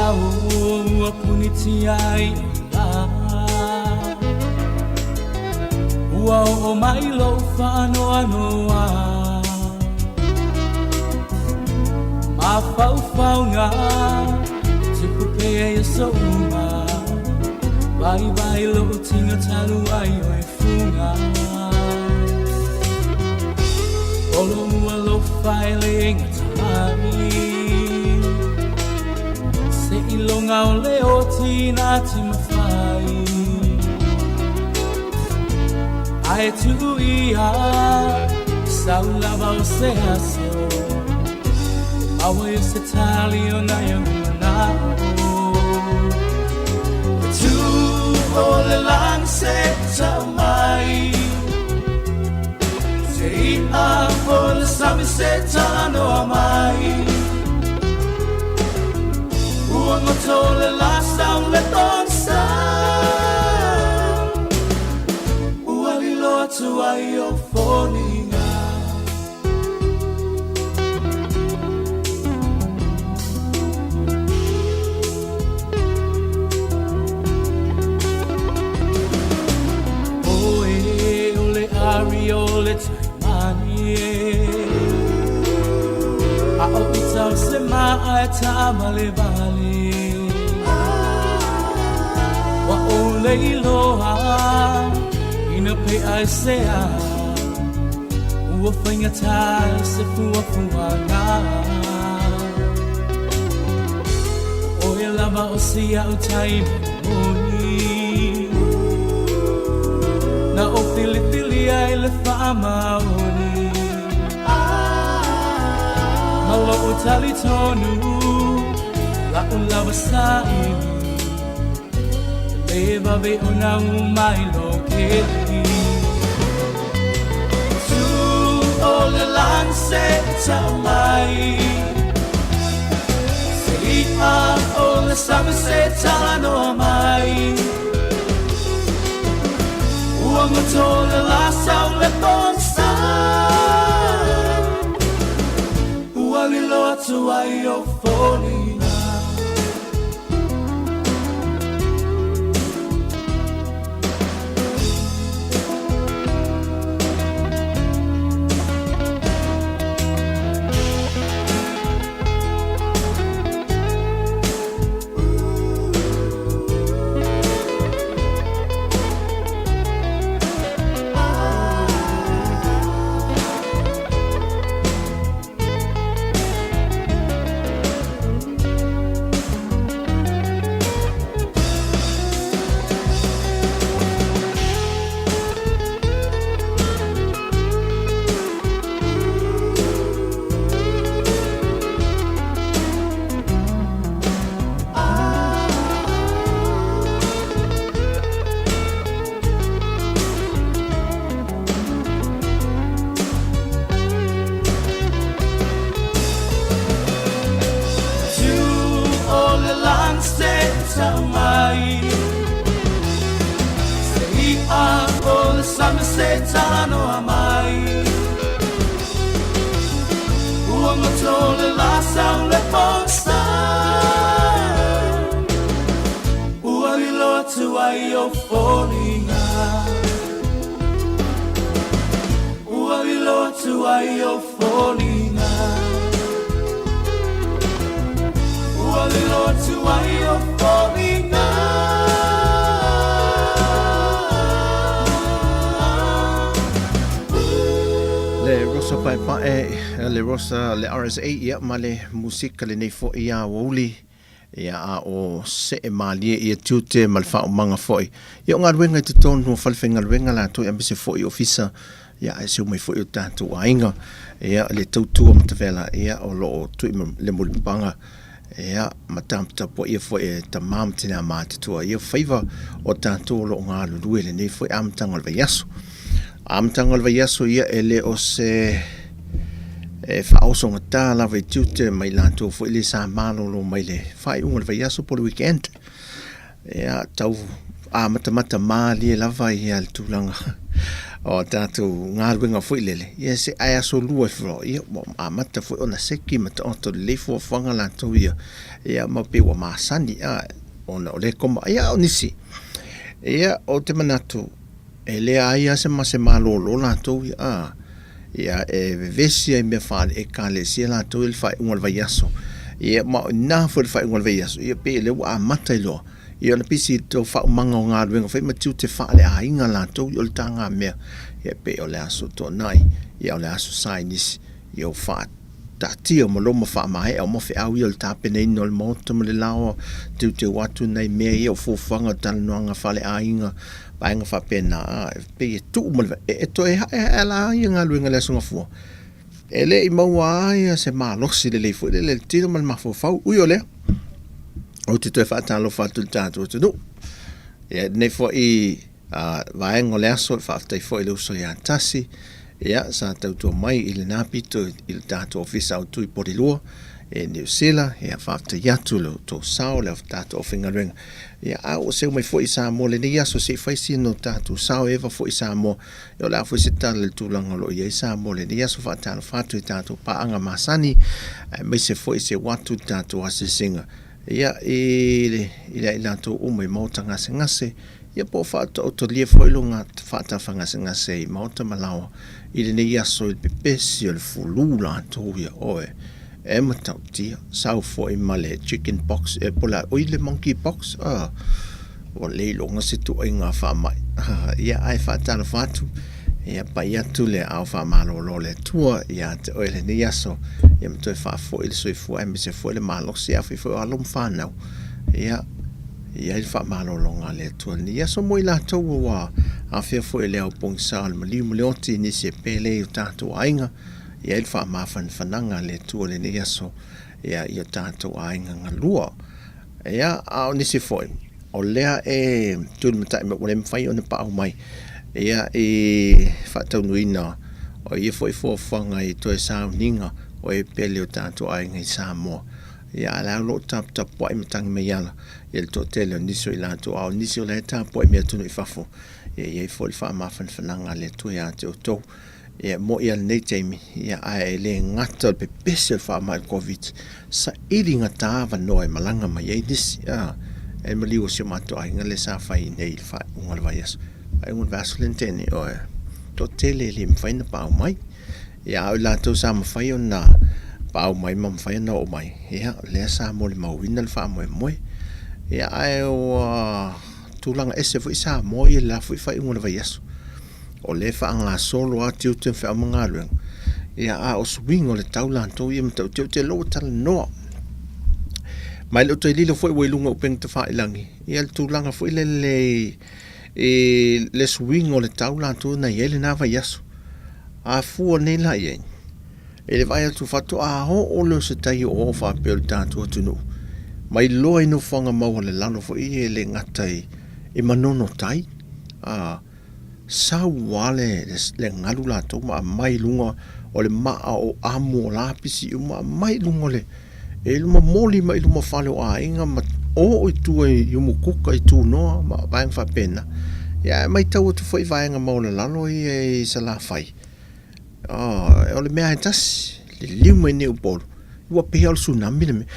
ao ua punitia ai o lā. Ua oo mai lou faanoanoa. Mafaufauga e tupu pea i aso uma. Vaivai lou tiga talu ai o e fuga. O lou alofa e le gata mai. Seiloga o le oti na te mafai. Ae tuu ia sau lava o se aso. E maua ai se tali o nai ou manao. E tu o le lagi se tau mai. Se i'a o le sami se talanoa mai. Ua goto le la sau le pogisa. Ua lilo atu ai o foliga. Oe o le ari o le taimani e. A o uta o se maa e taavalevale. Ua ou le iloa ina pe'a e se a. Ua faigata i se fuafuaga. O oe lava o si a'u taimani moni. Na ou filifilia i le faamaoni. Ma lo'u talitonu la'u lava saili. E le vave ona uma i lou keli. Tu o le lagi se tau mai. Se i'a o le sami se talanoa mai. Ua goto le la sau le pogisa. Ua lilo atu ai o foliga. Tu o le lagi se tau mai. Se i'a o le sami se talanoa mai. Ua goto le la sau le pogisa. Ua lilo atu ai o foliga. Ua lilo atu ai o foliga. Ua lilo atu ai o foliga. Le Rosa Paepae, le Rosa le RSA, ia ma le musika lenei fo'i ia aoauli, ia a o see malie ia tiute ma le faaumaga fo'i. Ia o galuega i totonu o falefaigaluega latou aemaise fo'i ofisa, ia ae se umai fo'i o tatou aiga, ia le tautua matavela, ia o lo o tui le mulipapaga, ia ma taputapuaia fo'i e tama ma tinā matutua ia faiva o tatou o lo o galulue lenei fo'i amataga o le vaiaso. Amataga o le vaiaso ia e le o se e faaosogata lava i tiute ma i latou foi le sa malolo mai le faaiuga o le vaiaso po o le weekend. Ia, tau amatamata malie lava ia le tulaga o tatou galuega foi lele, ia se ae aso lua e flo, ia ua amata foi ona seki ma taoto lelei fuafuaga latou ia, ia ma pei ua masani, a, ona o lea koma, ia a o nisi, ia ou te manatu, e leai lava se ma se malolo latou ia, a, ia e vevesi ai i mea faale-Ekalesia latou ia i le faaiuga o le vaiaso, ia ma o i ina foi i le faaiuga o le vaiaso, ia pei o lea ua amata ai loa, ia ona pisi i le faaumaga o galuega foi ma tiute faaleaiga latou ia o le tagamea, ia pei o le Aso Toonai, ia o le Aso Sa i nisi, ia ua faataatia uma loa ma faamaea uma feau ia o le tapenaina o le maota ma le laoa, teuteu atu nai mea ia o fuafuaga o talanoaga faaleaiga, vaega faapena, e pei e tuu ma le, e toe haehae la ia galuega i le Aso Gafua. E le i maua lava se malosi lelei foi lele i le tino ma le mafaufau. Ui o lea, ou te toe faatalofa atu i le tatou atunuu. Ia, lenei foi vaega o le aso, e faafetai foi i le uso ia Tasi, ia, sa tautua mai i lena pito i le tatou Ofisa Autu i Porirua, i Niu Sila, ia, faafetai atu i lo outou sao, le tatou aufaigaluega. Ia, a ua seu mai foi i Samoa i lenei aso se i fai sina o tatou sao, e eva foi i Samoa. Ia, o le a foi se tala i le tulaga o lo o i ai Samoa i lenei aso, faatalofa atu i tatou paaga masani, aemaise foi seu atu i le tatou asiasiga, ia, i le, i le i latou uma i maota gasegase, ia po o faataotolia foi lo faatafagasegase i maota ma laoa i lenei aso i le pepesi o le fulu latou ia, oe, e matautia, sau foi ma le chicken pox, e po o le a, oi le monkey pox, ah, ua le iloga se tuuaiga faamai. Ia, ae faatalofa atu, ia pai atu le aao faamalolo o le Atua ia te oe i lenei aso, ia ma toe faafoi le soifua aemaise foi le malosi, afai foi o alo ma fanau, ia, i ai le faamalologa a le Atua i lenei aso mo i latou ua afea foi i le ao pogisa o le maliu ma le oti i nisi e pele i o tatou aiga, i ai le faamafanafanaga a le Atua i lenei aso, ia, i o tatou aiga galua. Ia, a o nisi foi, o lea e tulimatai mai ua le mafai ona paau mai, ia, i faataunuuina o ia foi fuafuaga i toe sauniga o e pele o tatou aiga i Samoa. Ia, a o lea o lo o taputapuai ma tagi mai ala ia le toatele o nisi o i latou, a o nisi o la e tapuai mai atunuu i fafo, ia, e i ai foi le faamafanafanaga a le Atua ia te outou. Ia, e moni lava lenei taimi, ia, ae le gata o le pepesi o le faamai o le Koviti, saili gata avanoa e malaga mai ai nisi, a, e maliu o si o matou aiga lea sa fai nei i le faaiuga o le vaiaso, faaiuga o le vaiaso lea na tea nei, ioe, toatele e le mafai ona paau mai. Ia, a o i latou sa mafai ona paau mai ma mafai ona oo mai, ia, lea sa molimauina le faamoemoe. Ia, ae ua tulaga ese foi Samoa i le la foi faaiuga o le vaiaso. O lea e faagasolo lava tiute ma feau ma galuega, ia a o suiga o le tau latou ia matautia. Ou te iloa ua talanoa ma e le o toe lilo foi ua i luga o upega tafailagi ia le tulaga foi lele i le suiga o le tau latou na i ai lena vaiaso. A fua nei la i ai, i le vaai atu faatoa oo lea o se tai oooo faapea o le tatou atunuu mai loa i nofoaga maualalalo foi ia e le gata i Manono tai, a sau lava le galu latou ma aumai i luga o le maa o amu o lapisi uma aumai i luga o le e momoli mai i luma o fale o aiga ma oo i tua i Umukuka i Tunoa ma vaega faapena. Ia ae matau atu foi i vaega maualalalo ia i Salafai, o le mea lava e tasi, liliu mai nei i Upolu, ua pei lava o le tsunami le mea.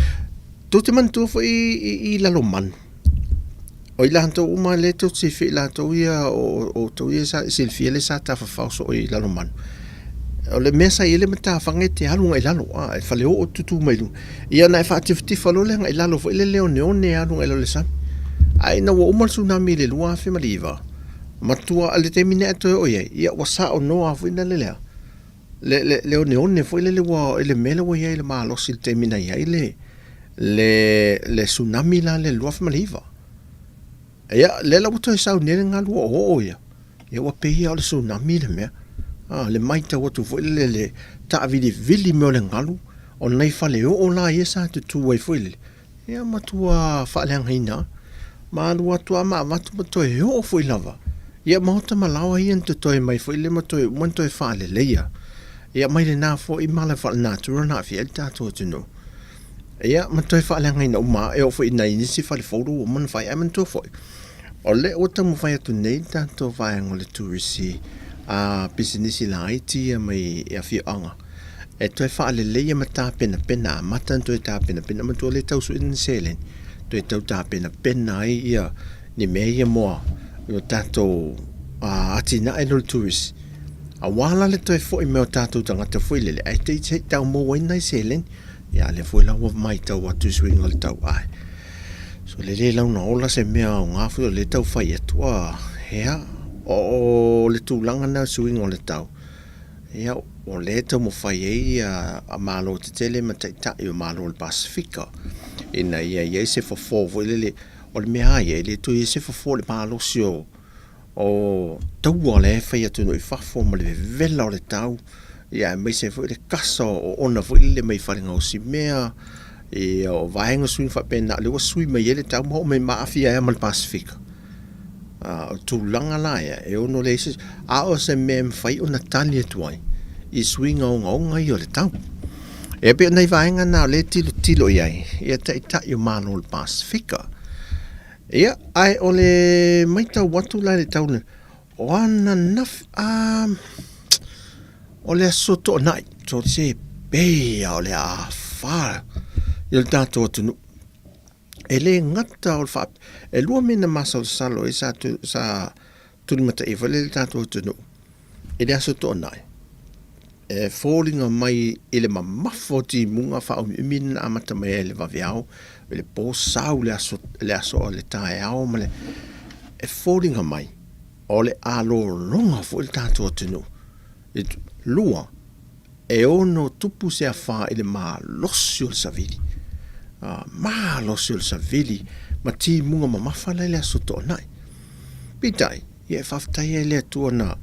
Tou te manatua foi i Lalomanu, O i latou uma lea tou te silafia i latou ia o outou ia sa silafia lea sa tafafao soo i Lalomanu. O le mea sa i ai le matafaga e te alu agai i lalo, a, e faleoo tutu mai luga. Ia ona e faatifatifa loa lea agai i lalo foi lea le oneone e alu agai i lalo i le sami. Ae ina ua uma le tsunami i le 2009, matua, le taimi nei a toe oo i ai, ia ua sao noa foi lea le le le le oneone foi lele ua i le mea lea ua i ai le malosi i le taimi na i ai le le le tsunami la le 2009. Ia, lea la ua toe sau nei le galu oooo ia, ia ua pei lava o le tsunami le mea. A, le matau atu foi lele le taavilivili mai o le galu, o nai faleoo la ia sa tutū ai foi lele, Ia matua faaleagaina ma alu atu lava ma avatu ma toe oo foi lava ia maota ma laoa ia na totoe mai foi lea ma toe uma ona toe faaleleia. Ia mai lena foi mala faalenatura na aafia ai le tatou atunuu. Ia ma toe faaleagaina uma lava e oo foi i nai nisi fale fou ua uma ona fai. Ae manatua foi, o lea ua taumafai atu nei le tatou vaega o le turisi a pisinisi laiti ia mai afioaga e toe faaleleia ma tapenapena, amata ona toe tapenapena manatua lea e tau sue ni seleni toe tau tapenapena ai ia ni mea ia mo lo tatou atinae lea o le tourist aua la le toe foi mai o tatou tagata foi lele ae te i se i tau maua ai nai seleni. Ia a lea foi la ua matau atu i suiga o le tau ae so le le launa ola se mea aoga foi o lea e tau fai atu a ia o le tulaga lena o suiga o le tau ia o lea e taumafai ai ia Malo tetele ma taitai o Malo o le Pasefika ina ia i ai se fofo foi lele. O le mea lava ia e le toe i ai se fofo o le malosi o O taua lea e fai atunuu i fafo ma le vevela o le tau, ia aemaise ai foi le kasa o oona foi lele mai fale gaosi mea, ia o vaega suiga faapena lea ua sui mai ai le tau ma oo mai ma aafia ai lava ma le Pasefika. O le tulaga la ia, e ono leai se, a o se mea e mafai ona tali atu ai i suiga ogaoga ia o le tau. E pei o nai vaega na o lea e tilotilo i ai ia Taitai o Malo o le Pasefika. Ia, ae o le maitau atu la i le tau o ananafi, a, o le Aso Toonai, so se pei lava o le afa i le tatou atunuu. E le gata o le faa, e lua mea na masalosalo ai sa, sa tulimataia foi le tatou atunuu i le Aso Toonai. E foliga mai i le mamafa o timuga faaumiumi na amata mai ai i le vaveao i le po sau le aso, le aso o le taeao ma le, e foliga mai o le a lologa foi le tatou atunuu. Lua, e ono tupu se afa i le malosi o le savili, malosi o le savili ma timuga mamafa la i le Aso Toonai. Peitai, ia e faafetai ai le Atua na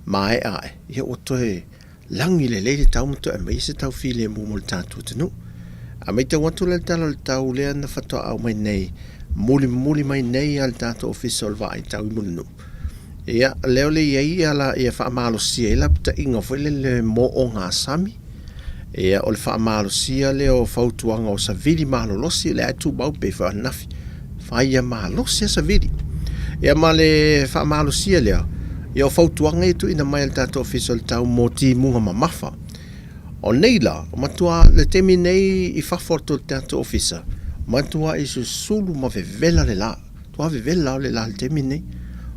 maea ae, ia ua toe lagi lelei le tau ma toe aumai se tau filemu mo le tatou atunuu. A matau atu la i le tala o le tau lea na faatoa aumai nei, mulimuli mai nei a le tatou Ofisa o le Vaai Tau i Mulinuu, ia lea o le i ai ia la, ia faamalosia ai lapataiga foi lele mo ogasami, ia o le faamalosia lea o fautuaga o savili malolosi, lea e tumau pei foi o ananafi, fai ia malosi a savili. Ia ma le faamalosia lea, ia o fautuaga ia tuuina mai e le tatou Ofisa o le Tau mo timuga mamafa. O nei la, matua le taimi nei i fafo atu o le tatou Ofisa, matuai susulu ma vevela le la. Matua vevela o le la i le taimi nei.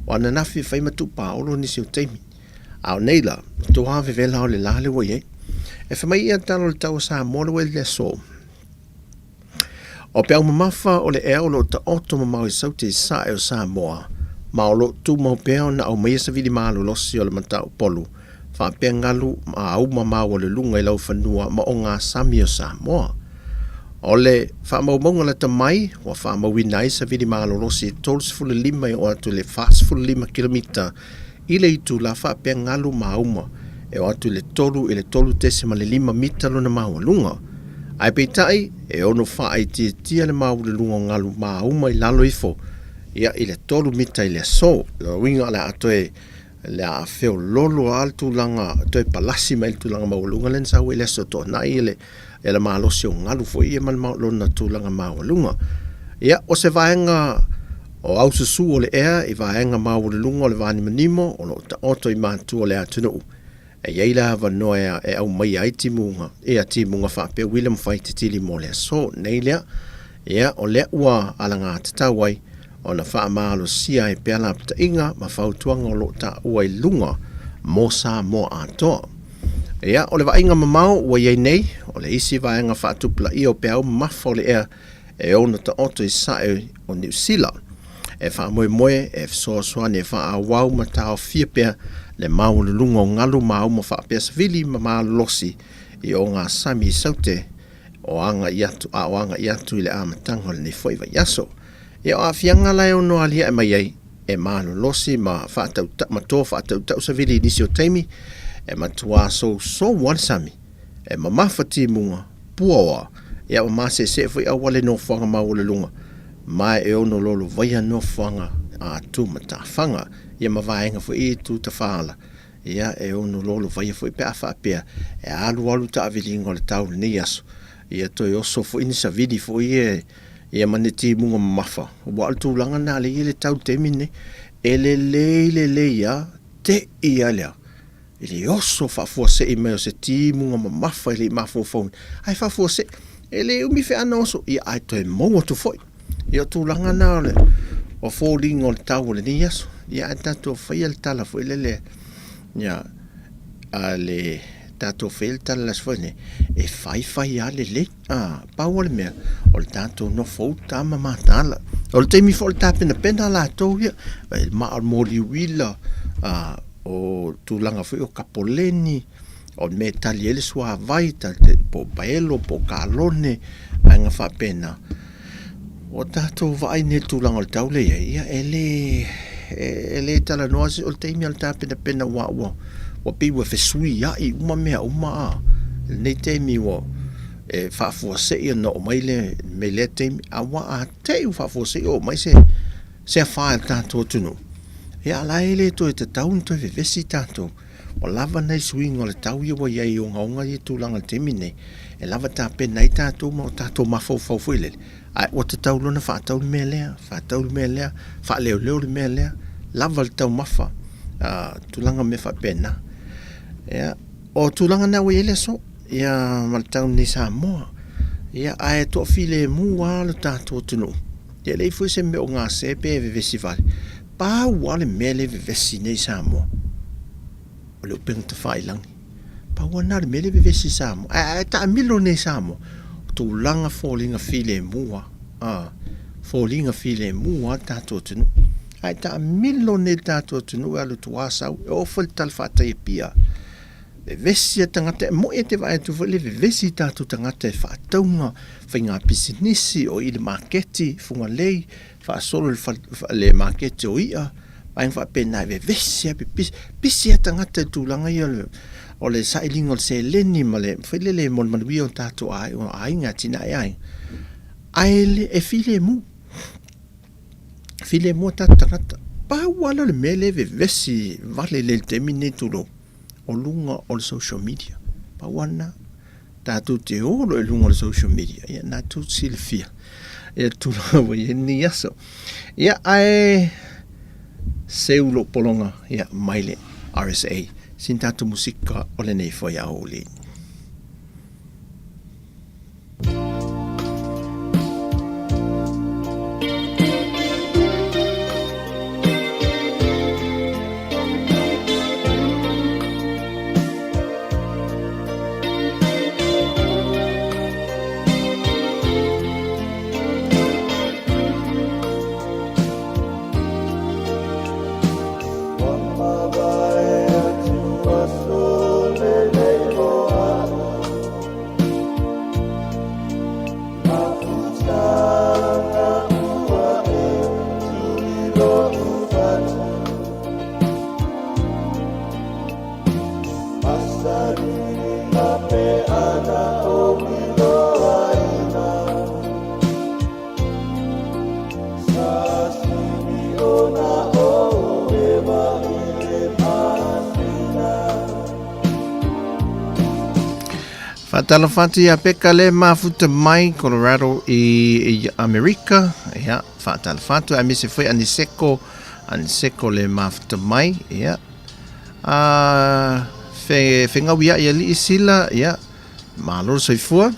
O ananafi e fai ma tuupaolo nisi o taimi. A o nei la, matua vevela o le la lea ua i ai. E fai mai ia tala o le tau o Samoa lea ua i le aso. O peau mamafa o le ea o lo o taoto mamao i Saute i Sae o Samoa, ma o lo o tumau pea ona aumaia savili malolosi o le mataupolu, faapea galu ma auma maualuluga i laufanua ma ogasami o Samoa. O le faamaumauga lata mai, ua faamauina ai savili malolosi e 35 e oo atu i le 45 kilomita i le itula faapea galu ma auma e oo atu i le 3 i le 3.5 mita lona maualuga. Ae peitai, e ono faaitiitia le maualuluga o galu ma auma i lalo ifo ia i le 3 mita i le aso. Lona uiga o le a toe le a feololo lava le tulaga, toe palasi mai le tulaga maualuga lea na sau ai i le Aso Toonai le, le malosi o galu foi ia ma lona tulaga maualuga. Ia, o se vaega o aususu o le ea i vaega maualuluga o le vanimonimo o lo o taoto i matua o le atunuu, e i ai le avanoa e, e aumaia ai timuga, ia timuga faapea uila ma fai tetili mo le aso nei lea. Ia, o lea ua alagatatau ai ona faamalosia ai pea lapataiga ma fautuaga o lo o taua i luga mo Samoa atoa. Ia, o le vaaiga mamao ua i ai nei, o le isi vaega faatupulaia o peau mamafa o le ea e ono taoto i sae o Niu Sila. E faamoemoe e fesoasoani e faaauau ma taofia pea le maualuluga o galu ma auma faapea savili ma malolosi i ogasami i Saute o agai atu a o agai atu i le amataga o lenei foi vaiaso. Ia o aafiaga la e ono aliae mai ai, e malolosi ma faatautau ma to faatautau savili i nisi o taimi, e matuā sousou lava le sami, e mamafa timuga, puaoa, ia ma maseesee foi auala i nofoaga maualuluga, ma e ono lolovaia nofoaga a tumatafaga, ia ma vaega foi ia i tu tafaala, ia e ono lolovaia foi pe a faapea e alualu taaviliga o le tau i lenei aso, ia toe oso foi ni savili foi ia ia ma ni timuga mamafa. Aua o le tulaga lena lea e i ai le tau i le taimi lenei, e lelei lelei lava, te i lava lea. I le oso faafuasei mai o se timuga mamafa e le i mafaufauina, ae faafuasei, e le umi feaana oso, ia ae toe maua atu foi. Ia o tulaga na o le o foliga o le tau o lenei aso. Ia ae tatou faia le tala foi lele, ia, a le tatou faia le tala i le aso foi lenei, e fai fai lava lelei. A, pau o le mea, o le tatou nofo uta ma mataala. O le taimi foi o le tapenapena latou ia, e maa o le moli uila, a, o tulaga foi o kapoleni, o le mea e tali ai le suavai, po o paelo po o kalone, vaega faapena. Ua tatou vaai nei i le tulaga o le tau lea e i ai, ia e le, e le talanoa se, o le taimi lava o le tapenapena aua ua, ua pei ua fesuiai uma mea uma a i lenei taimi ua e faafuasei ona oo mai le mai lea taimi, aua a te i ua faafuasei oo mai se se afa i le tatou atunuu, ia a o la e le toe tatau ona toe vevesi tatou. Ua lava nai suiga o le tau ia ua i ai i ogaoga ia tulaga i le taimi lenei, e lava tapena ai tatou ma o tatou mafaufau foi lele, ae ua tatau loa ona faatau le mea lea, faatau le mea lea, faaleoleo le mea lea, lava le taumafa, tulaga mea faapena. Ia, o tulaga na ua i ai le aso, ia ma le tau nei i Samoa. Ia, ae toafilemu lava lo tatou atunuu. Ia e leai foi se mea o gase pe vevesi vale. Pau lava le mea lea e vevesi nei Samoa, o le upega tafailagi. Pau lava lena o le mea lea e vevesi i Samoa. Ae a e taamilo nei i Samoa, o tulaga foliga filemu lava. A, foliga filemu lava le tatou atunuu. Ae taamilo nei le tatou atunuu e alu atu Asau, e oo foi i le talafatai i Apia. Vevesi a tagata, e moni e te vaai atu foi le vevesi i tatou tagata i faatauga, faiga pisinisi, o i le maketi, Fugalei, faasolo i le maketi o i'a, vaega faapena e vevesi lava, pipisi, pisi lava tagata i tulaga ia o le sailiga o le seleni ma le foi lele mo le manuia o tatou aiga, atinae aiga, ae e filemu. Filemu o tatou tagata. Pau lava lea o le mea lea e vevesi vale lelei i le taimi lenei tulou, o luga o le social media. Pau lava lena. Tatou te o loa i luga o le social media, ia na tou silafia ia le tulaga ua i ai lenei aso. Ia, ae seu lou pologa ia, mai le RSA, sina tatou musika o lenei foi aoauli. Faatalofa atu ia Peka le mafuta mai Colorado i Amerika. Ia, faatalofa atu aemaise foi Aniseko, Aniseko le mafuta mai. Ia, a fe, fegaui ai alii sila, ia, malo le soifua.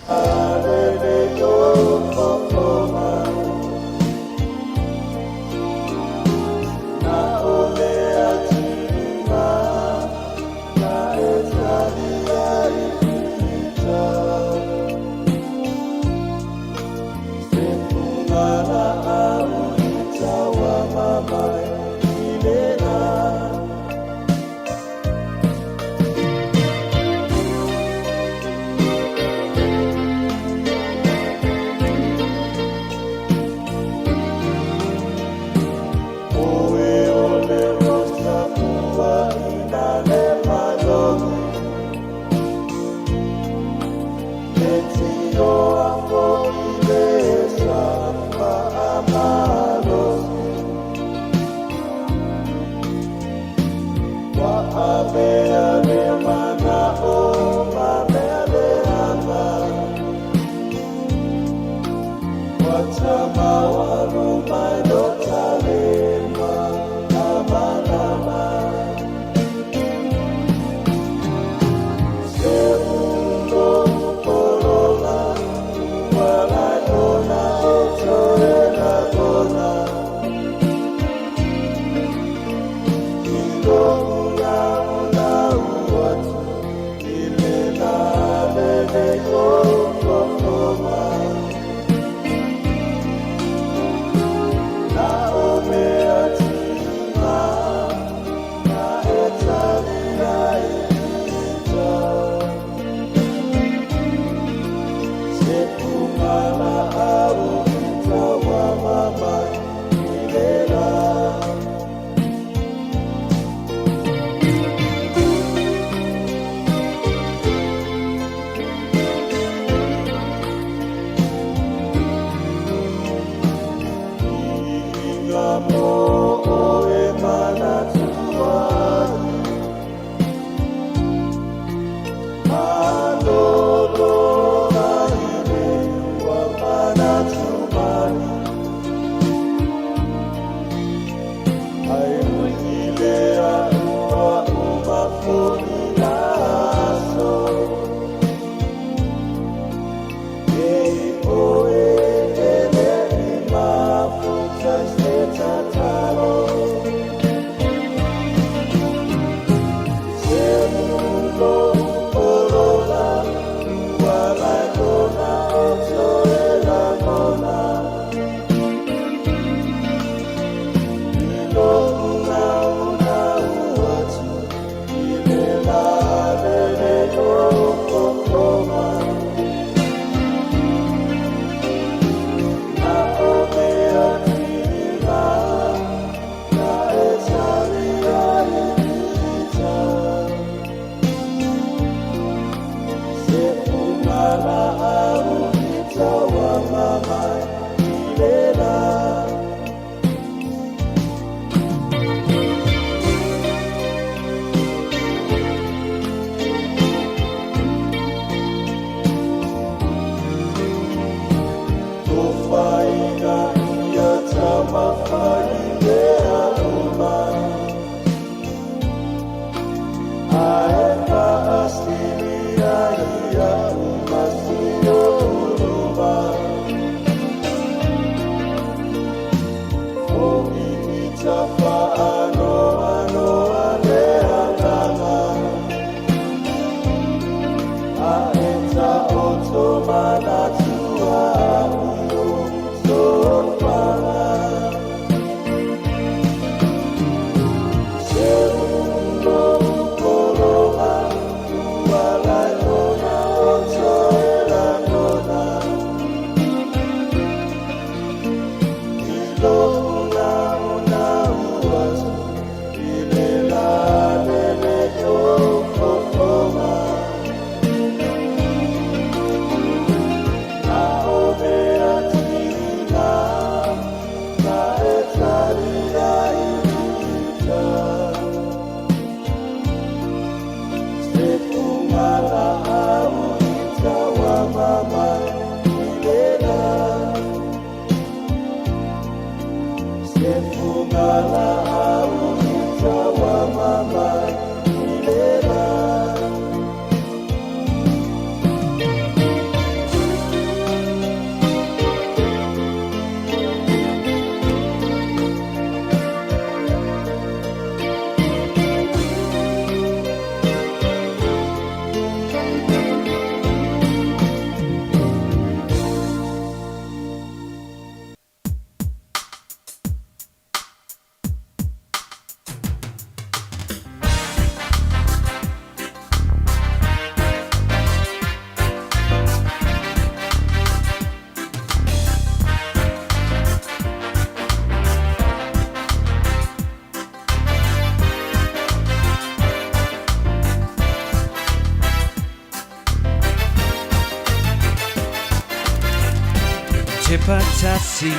Tepatasi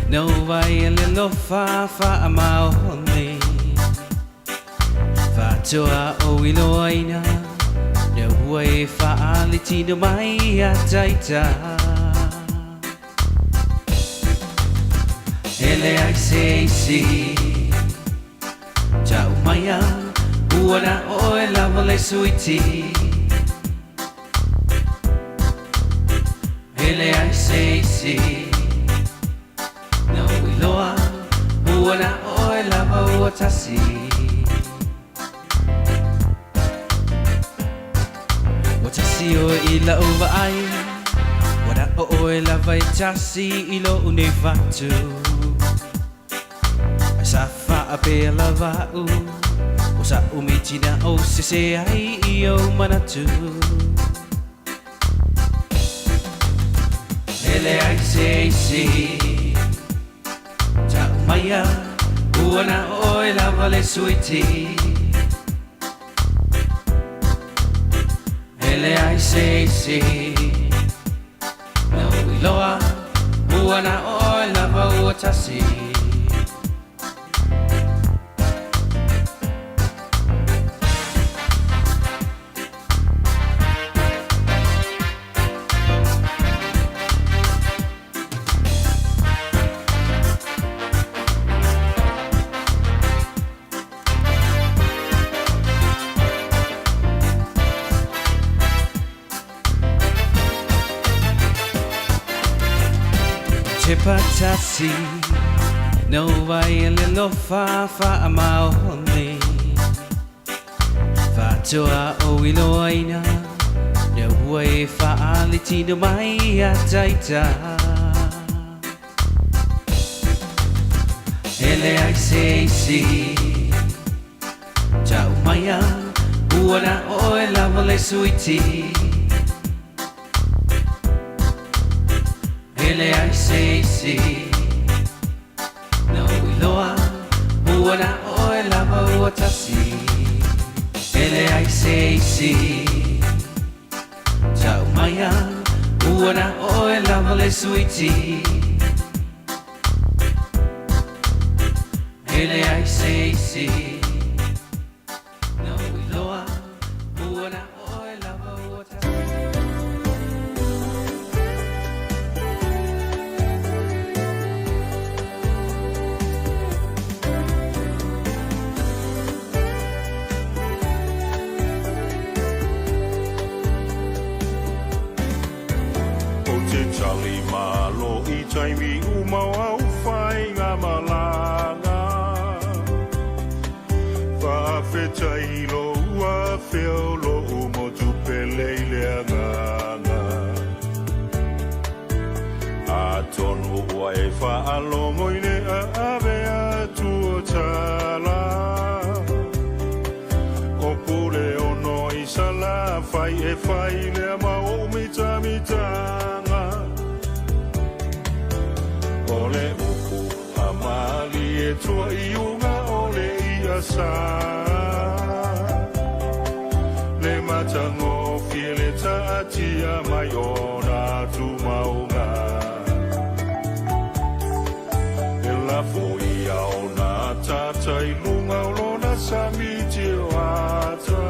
no vai le lo fa fa maone Fatoa o iloaina no ua e fa le tino mai a taita Ele ai se si Tau maia ua na oe lava le suiti Ele ai se si No iloa ua na oe lava ua tasi Ua tasi oe i lau vaai Ua na oe lava e tasi i lou nei fatu Ai sa faapea lava au O sa umitina o sese ai i ou manatu. E leai se isi Ta'u maia Ua na o ʻoe lava le suiti E leai se isi Na ou iloa Ua na o ʻoe lava ua tasi. Tepa tasi No vai le lofa faamaoni Faatoa ou iloaina Le ua e faaletino mai ia taita E leai se isi Ta'u maia Ua na o ʻoe lava le suiti E leai se isi Na ou iloa Ua na o ʻoe lava ua tasi E leai se isi Ta'u maia Ua na o ʻoe lava le suiti E leai se isi Na ou iloa Ua na o ʻoe lava ua tasi. Ou te tali malo i taimi uma o au faigamalaga. Faafetai i lou afea o lou motu pele i le agaga. Atonu ua e faalogo i le aave atu o tala. O Puleono i Salafai e fai lea ma ou mitamitaga. O le upu a malie tuaiuga o le ia sa. Le matagofie le taatia mai ona tumauga. E lafo ia ona ataata i luga o lona sami tioata.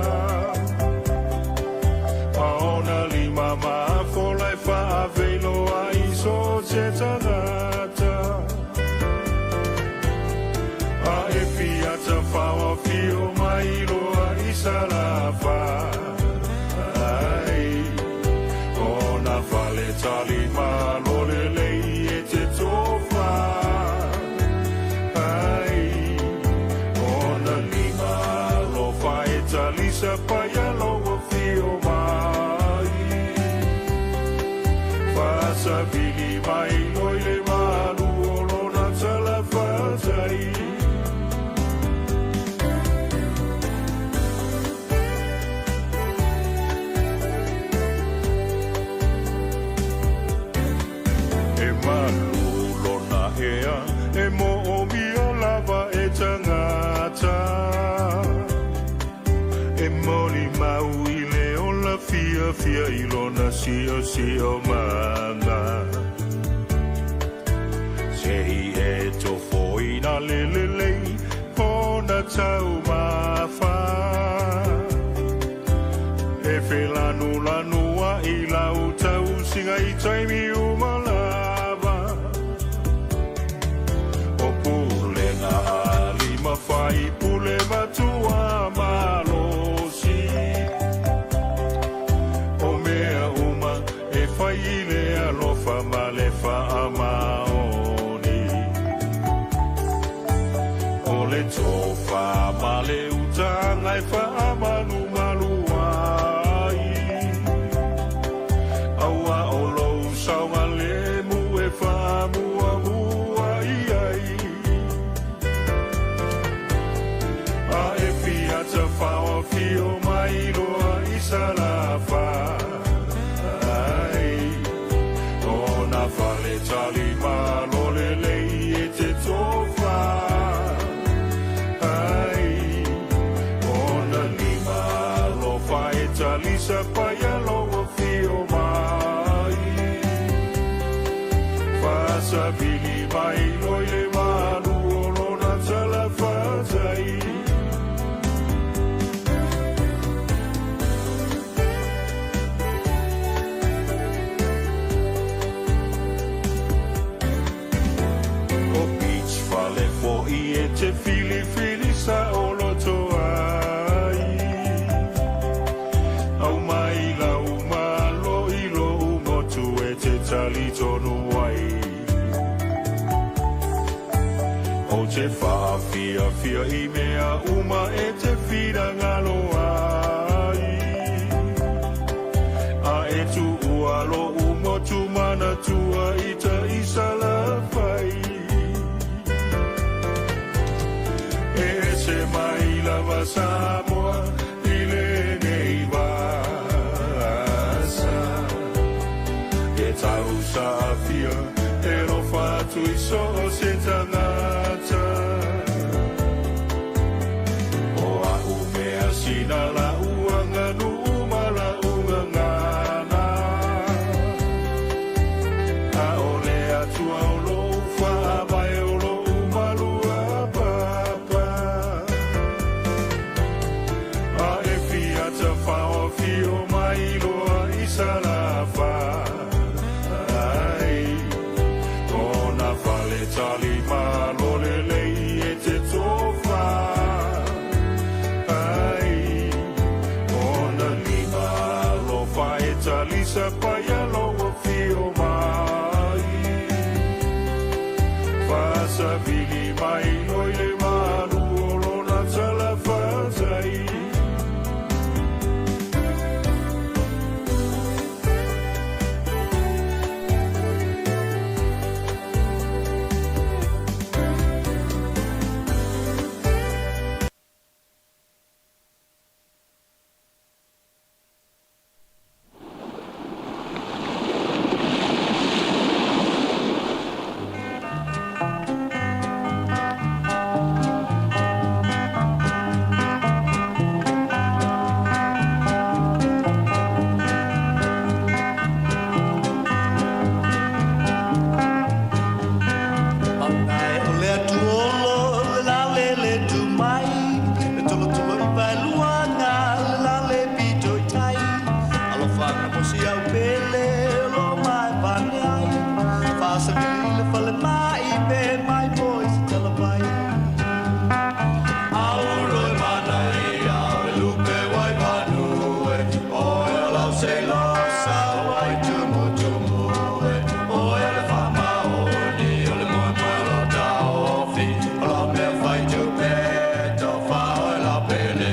Ma ona lima mafola e faaveiloa i so o se tagata. A e fia tafaoafio mai loa i Salafai. Ona fale talimalo lelei e te tofa ai. Ona lima alofa e talisa paia lou afio mai. Faasavili mai loa i le malu o lona talafatai. E malu lona ea, e moomia lava e tagata. E molimau i le ola fiafia i lona siosiomaga. Se i e tofoina le lelei ona taumafa. E felanulanuai lau tausiga i taimi uma lava. O pulega a alii ma faipule matua malosi. O mea uma e fai i le alofa ma le faamaoni. O le tofa ma le fale tali malo lelei e te tofa ai. Ona lima alofa e talisa paia lou afio mai. Faasavili mai loa i le malu o lona talafatai. O beach fale fo'i e te filifili sa'oloto ai. Aumai lau malo i lo'u motu e te talitonu ai. Ou te faafiafia i mea uma e te finagalo ai. A e tuua lo'u motu manatua i Ta'isalaafai. E ese mai lava Samoa i lenei vasa. E tausaafia e lofa atu i so o se tagata. O a'u mea sina la'u aganuu ma la'u gagana. A o le Atua o lo'u faavae o lo'u maluapapa. A e fia tafaofio mai loa i Salafai. Ona fale tali malo lelei e te tofa ai. Ona lima alofa e talisa paia lou afio mai. Faasavili mai loa i le malu o lona talafatai. Maungae o le atuolo le lale le tu mai le tolotolo i vaeluaga le lale pito i tai alofaga mo si au pele lo mai vane ai faasavili le fale mai pe mai poi se talavai Auro e manaia o le lupe wai panu e Oe o lau seilosa wai tumu tumu e Oe o le whamaoni o le moe moe o lo taofi O lo mea whai tupe tofa oe lau pele.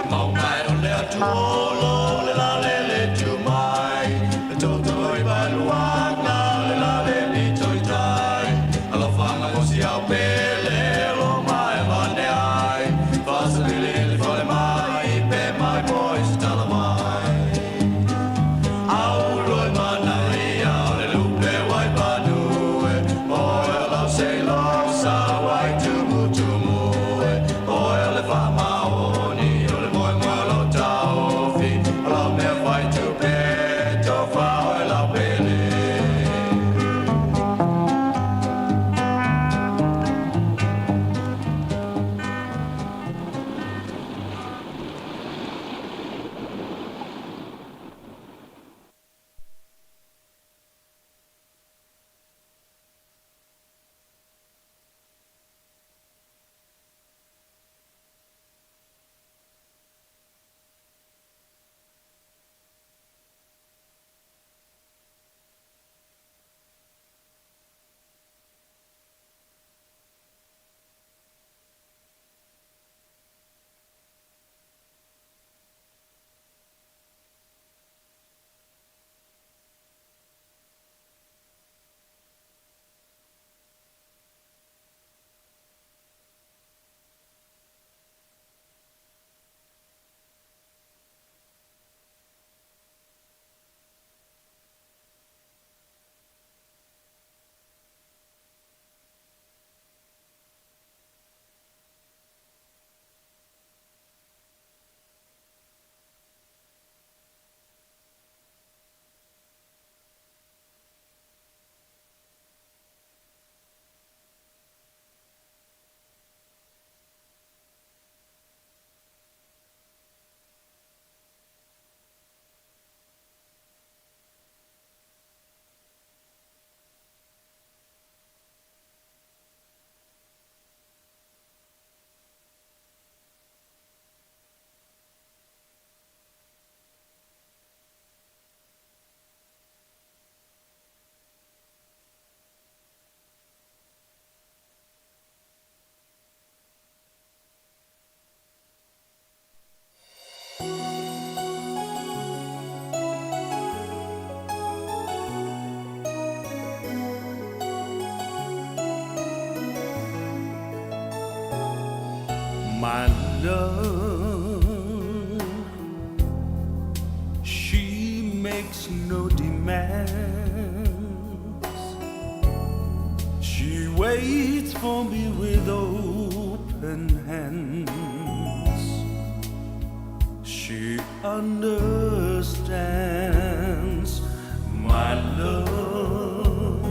Maungai o le atuolo le lale le tumai Le totolo i vaeluaga le lale pito i tai Alofanga mo si au pele lo mai vane ai Fasabili le fale mai pe mai poi se tala mai Auro e manaia o le lupe wai panu e Oe o lau seilosa wai tumu tumu e Oe o le whamaoni o le moe moe o lo taofi. love. She makes no demands. She waits for me with open hands. She understands my love.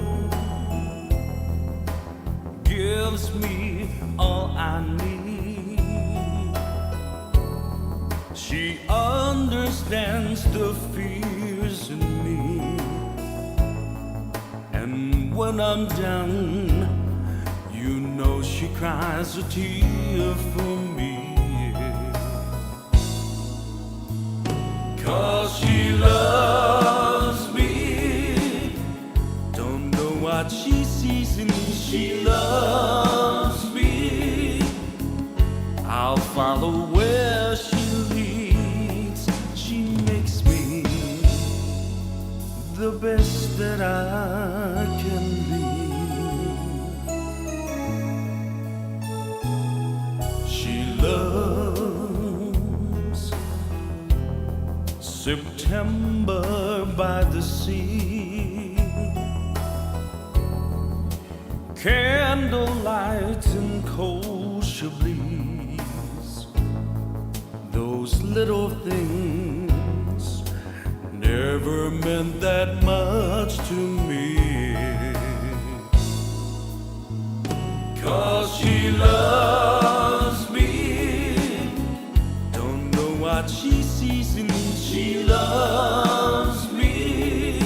Gives me all I need. She understands the fears in me. And when I'm down, you know she cries a tear for me. Cause she loves me. Don't know what she sees in me. She loves me. I'll follow where she leads. She makes me the best that I can be. She loves September by the sea, candlelight and cold chablis. Those little things never meant that much to me. Cause she loves me. Don't know what she sees in me. She loves me.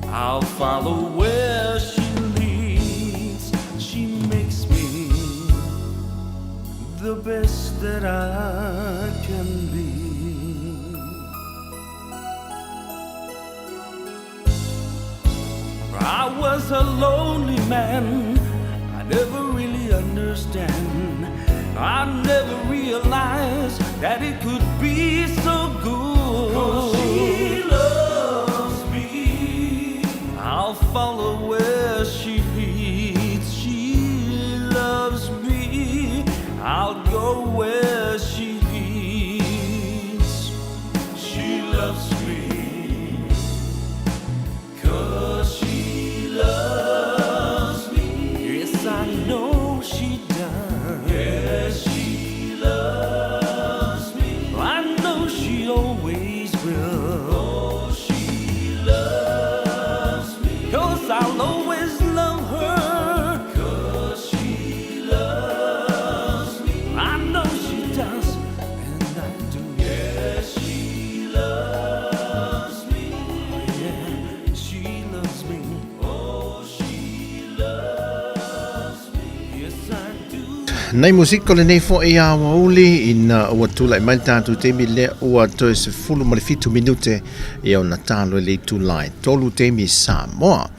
I'll follow where she leads. She makes me the best that I can be. I was a lonely man. I never really understand. I never realized that it could be so good. 'Cause she loves me. I'll follow where she leads. She loves me. I'll go where she leads. She loves me. Cause she loves me. Yes, I know she does. Yes, she loves me. I know she always will. Oh, she loves me. Cause I'll always love her. Cause she loves me. I know she does, and I do. Yes, she loves me. Yeah, she loves me. Oh, she loves me. Yes, I do. Nai musika lenei foʻi aoauli ina ua tulai mai le tatou taimi lea ua toe 17 minute ia ona talo i le itula e tolu taimi Samoa.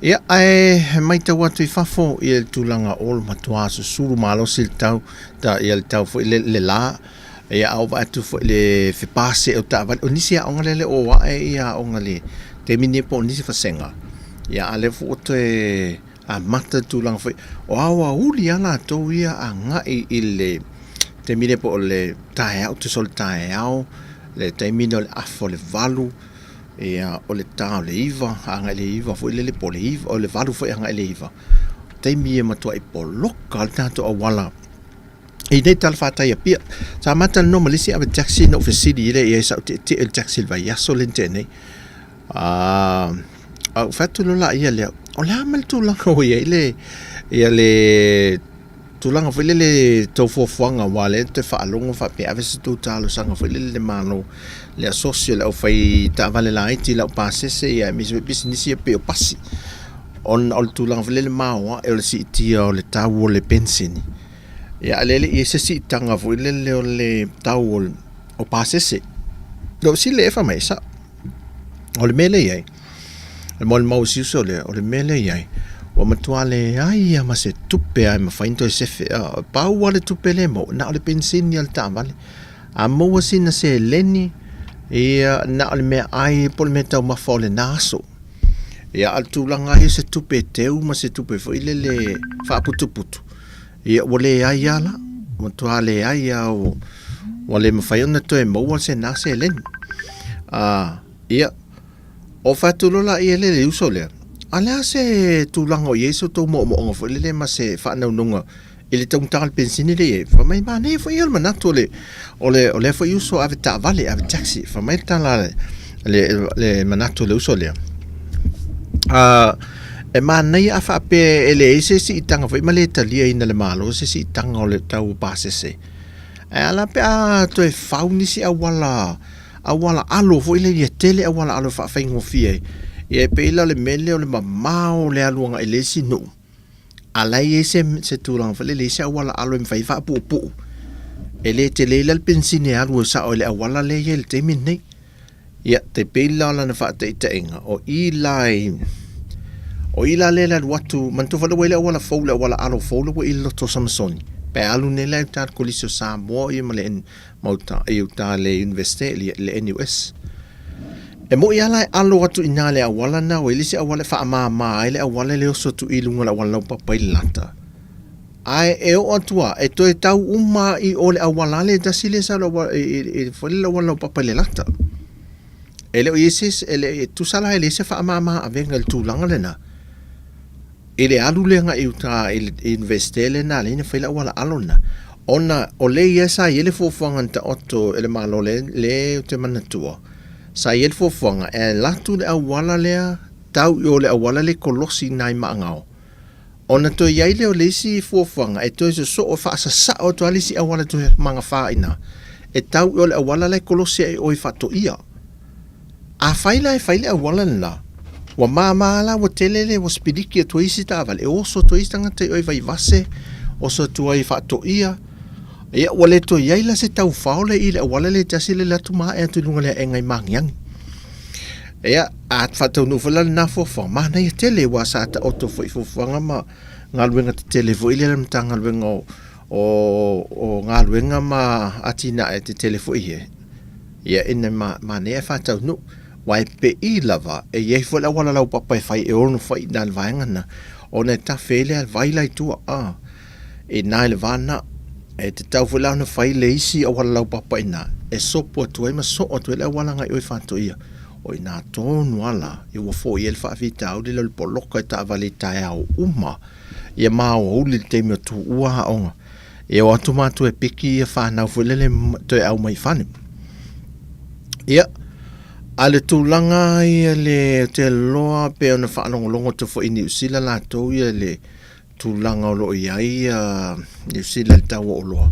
Ia, ae maitau atu i fafo ia le tulaga o le matuā susulu malosi le tau, ta, ia le tau foi le, le lā, ia a oo vaai atu foi i le fepasee o taavale, o nisi aoga lea e le o ae ia aoga i le taimi nei po o nisi vasega, ia a o lea foi ua toe amata le tulaga foi, o aoauli lava latou ia agai i le taimi lea po o le taeao, tusa o le taeao, le taimi lea o le afa o le 8, ia o le ta o le 9, agai i le 9 foi lele po o le 9, o le 8 foi agai i le 9. O taimi ia e matuai poloka ai le tatou auala i nei talafatai i Apia. Sa amata le noa ma le isi ave taxi na ou fesili i le i ai sa ou tietie i le taxi i le vaiaso lea na tea nei. A ou fai atu loa laia lea, o le a ma le tulaga ua i ai le, ia le tulaga foi lele tou fuafuaga aua o lea ou te faalogo faapea ave se tou talosaga foi lele i le Malo, le asosi o le aufai taavale laiti, le au pasese ia aemaise foi pisinisi ia pei o pasi. Ona o le tulaga foi lele maoae o le siitia o le tau o le penisini. Ia a o lea e le i i ai se siitaga foi lele o le tau o pasese. Lou sili ea fai mai, e sao. O le mea lea e i ai, o le molimau a si uso lea, o le mea lea e i ai, ua matua leai lava ma se tupe lava e mafai ona toe sefe. Pau lava le tupe lea e maua, na o le penisini a le taavale. A maua sina seleni, ia na o le meaai po o le meataumafa o lena aso. Ia, a o le tulaga lava ia o se tupe e teu ma se tupe foi lele e faaputuputu, ia ua leai lava la. matua leai lava ua, ua le mafai ona toe maua se na seleni. Ia, o fai atu loa laia lea i le uso lea, A le a se tulaga o i ai so tou moomooga foi lele ma se faanaunauga i le taugata o le penisini lea i ai? Fai mai, manaia foi ia o le manatu o le, o le, o lea foi uso ave taavale, ave taxi. Fai mai le tala a le, le, le manatu o le uso lea. E manaia a faapea e leai se siitaga foi ma le taliaina e le Malo se siitaga o le tau o pasese. Ae a la pe a toe fau nisi auala auala alo foi lea ia tele auala alo e faafaigofie ai. Ia e pei la o le mea lea o le mamao o le alu agai i le isi nuu, a la e i ai se, se tulaga foi lea e leai se auala alo e mafai ai faapuupuu. E le tele la le penisini e alu ai sao i le auala lea e i ai i le taimi lenei. Ia, tai pei la o lana faataitaiga, o i la i, o i la lea e alu atu, manatua foi lea ua i ai le auala fou, le auala alo fou lea ua i le loto o Samasoni, pe alu nei la i uta i le Kolisi o Samoa ia ma le ma uta i uta i le Iunivesite, le NUS. E moni lava la e alo atu i ina i le auala lena, ua i ai le isi auala e faamama ai le auala le oso atu i luga o le auala laupapa i le lata. Ae e oo atu lava, e toe tau uma lava i o le auala lea e tasi lea e sau i le foi lea auala laupapa i le lata. E le o i ai se, e le, e tusa la e leai se faamama avega i le tulaga lena, i le alu lea agai i uta i le Iunivesite lea na ala ai ona fai le auala alo lena, ona o lea ia sa i ai le fuafuaga na taoto e le Malo lea, lea ou te manatua, sa i ai le fuafuaga e alu atu le auala lea tau i o le auala lea e kolosi i ina i Maagao, Ona toe i ai lea o le isi fuafuaga e toe sosoo e faasasao atu lava le isi auala toe magafa i ina, e tau i o le auala la e kolosi ai i o i Faatoia. Afai la e fai le auala lena, ua mama la ua tele le ua sipiliki atu ai isi taavale, e oso atu ai isi tagata i o i Vaivase, oso atu ai i Faatoia, ia ua le toe i ai la se taufao lea i le auala lea e tasi lea e alu atu ma ae atu i luga o le aega i Magiagi. Ia, a faataunuu foi la lena fuafuaga, manaia tele aua sa taoto foi i fuafuaga ma galuega tetele foi lea a le Matagaluega o, o, o Galuega ma Atinae tetele foi ia, ia ina ma, manaia ae faataunuu. Aua e pei lava e i ai foi le auala laupapa e fai e ono fai i ina i le vaega lena, ona e tafe ai le vai la i tua, a, i ina i le va lena. E tatau foi la ona fai le isi auala laupapa i ina e sopo atu ai ma soo atu ai le auala agai i o i Faatoia. O i ina tonu lava la i ua foia ai le faafitauli lea o le poloka i taavale i taeao uma ia ma aoauli i le taimi o tuua aoga. Ia o atu matou e piki ia fanau foi lele toe au mai i fale. Ia, a le tulaga ia le te loa pe ona faalogologo atu foi i Niu Sila latou ia le tulaga o lo o i ai Niu Sila i le tau o oloa,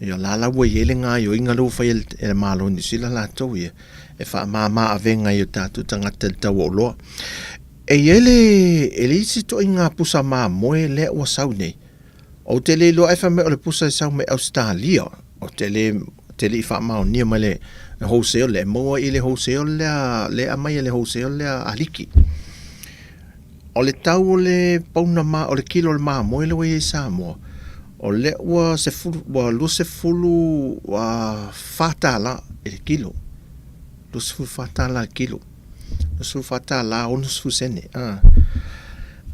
ia o la la ua i ai le gaoioiga lea ua fai e le Malo o Niu Sila latou ia, e faamama avega i o tatou tagata i le tau o oloa. E i ai le, e le isi ituaiga pusa mamoe lea ua sau nei, ou te le iloa ae fai mai o le pusa e sau mai Ausetalia, ou te le, ou te le i faamaonia mai le wholesale lea, e maua i le wholesale lea, lea e aumai e le wholesale lea a Liki. O le tau o le pauna ma, o le kilo o le mamoe lea ua i ai i Samoa, o lea ua sefulu, ua $24 i le kilo. $24 i le kilo. $24 60 sene. A.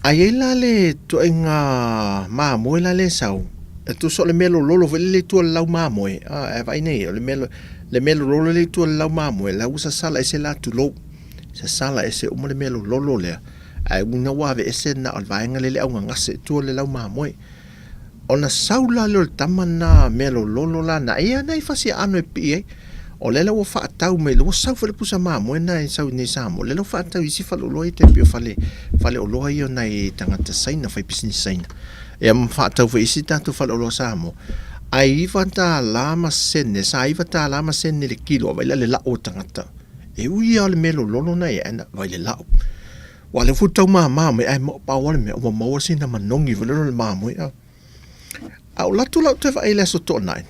A i ai la le ituaiga mamoe la lea e sau, e tusa o le mea lololo foi lele i tua o le lau mamoe, a, e vaai nei, o le mea, le mea lololo lea i tua o le lau mamoe, la ua sasala ese la tulou. Sasala ese uma le mea lololo lea, ae uiga ua aveese na o le vaega lea le augagase i tua o le lau mamoe. Ona sau la lea o le tama lena mea lololo la na, e i ai nai fasi aano e pipii ai. O lea la ua faatau mai, ua sau foi le pusa mamoe lena e sau i inei i Samoa, o lea la ua faatau i isi faleoloa ia tai pei o fale, faleoloa ia o nai tagata Saina, faipisinisi Saina. Ia ma faatau foi i isi tatou faleoloa Samoa. Ae $9 ma sene, sa $9 ma sene le kilo, a vaai la i le lau o tagata. E ui lava o le mea lololo na ia, ae na vaai le lau. Ua lea foi tau mama mai, ae pau lava le mea, ua maua sina manogi foi lele o le mamoe. A ou alu atu la ou toe vaai i le Aso Toonai,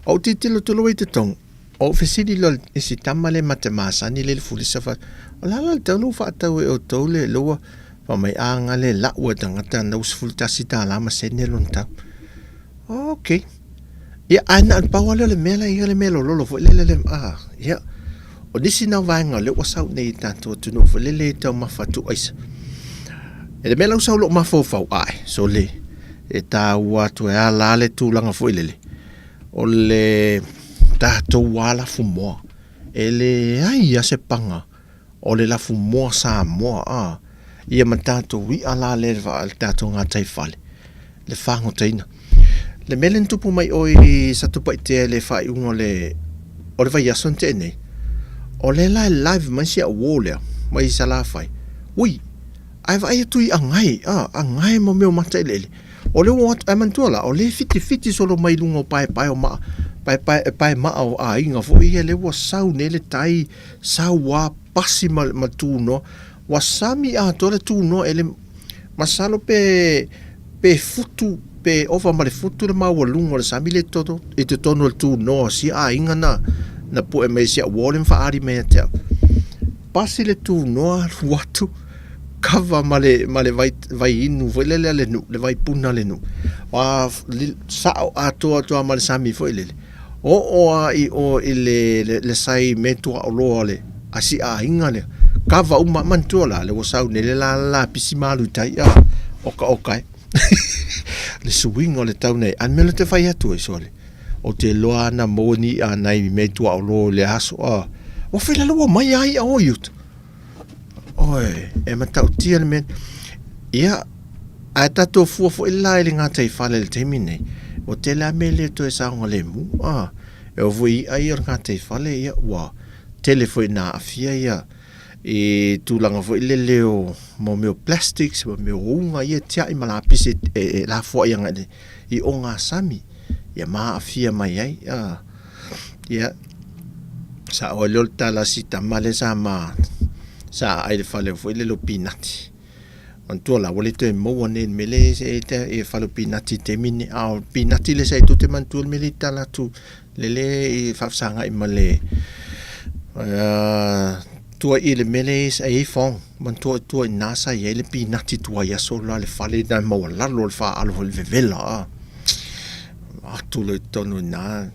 ou tilotilo atu loa i totonu, ou fesili loa i le isi tama lea ma te masani lea i le fulisa, fai atu, o le a la le tau lea ua faatau e outou le lea ua fai mai, a na le lau e tagata na ua $11 ma sene lona tau. Ok. Ia, ae na o le pau lava lea o le mea la e i ai o le mea lololo foi lele le, a, ia. O nisi na o vaega o lea ua sau nei i tatou atunuu foi lele e taumafa atu aisa. E le mea la ua sau i lou mafaufau, ae, sole. E taua atu e ala le tulaga foi lele o le tatou lava lafumoa. E leai lava se paga o le lafumoa Samoa a, ia ma tatou i'a la lea i le tatou gataifale, le fagotaina. Le mea lea na tupu mai o i Satupaitea i le faaiuga o le o le vaiaso na tea nei, o lea la e live mai si au uo lea mai Salafai, ui, ae vaai atu i agae, a, agae ma mea o mata eleele. O lea ua o atu, ae manatua la, o lea e fitifiti solo mai luga o paepae o maa, paepae, pae maa o aiga foi ia, lea ua sau nei le tai, sau a pasi ma, ma tunoa. Ua sami atoa le tunoa e le, masalo pe, pe futu, pe ova ma le futu le maualuga o le sami lea i totonu o le tunoa o sia aiga na, na pue mai e si au uo lea ma faaali mai ia te au. Pasi le tunoa alu atu, kava ma le, ma le vai, vai inu foi lele a le nuu, le vai puna a le nuu. Ua sao atoa atu lava ma le sami foi lele. Oo lava i o i le, le, le sai me tuaoloa o le a si aiga lea. Kava uma, manatua la, le ua sau nei le lala lapisi ma alu i tai, a, oka oka e. Le suiga o le tau nei. A le mea lea ou te fai atu ai, sole, ou te iloa ana maua ni i'a nai mea tuaoloa o le aso, a, ua feiloa mai lava i'a o i uta. Oi, e matautia le mea. Ia, ae tatou fua foi la i le gataifale i le taimi nei, ua tele lava mea e le toe saogalemu. A, e oo foi i i'a ia o le gataifale, ia, ua tele foi ina aafia ia i tulaga foi lele o mo mea o plastics ma mea o uga ia e tiai ma lapisi e, e lafoai agai i ogasami, ia ma aafia mai ai. A, ia, sao ai lea o le tala a si tama lea sa ma sa aai i le fale foi lele o Pinati. Manatua la, ua le toe maua nei le mea lea e e fale o Pinati i le taimi lenei. A o Pinati lea sa i tou te manatua le mea lea i tala atu le lea i faafesagai ma le tua i le mea lea e i ai fong. Manatua tua i ina sa i ai le Pinati tuai aso la le fale lena e maualalo le faalo foi le vevela a. Atu loa i totonu i ina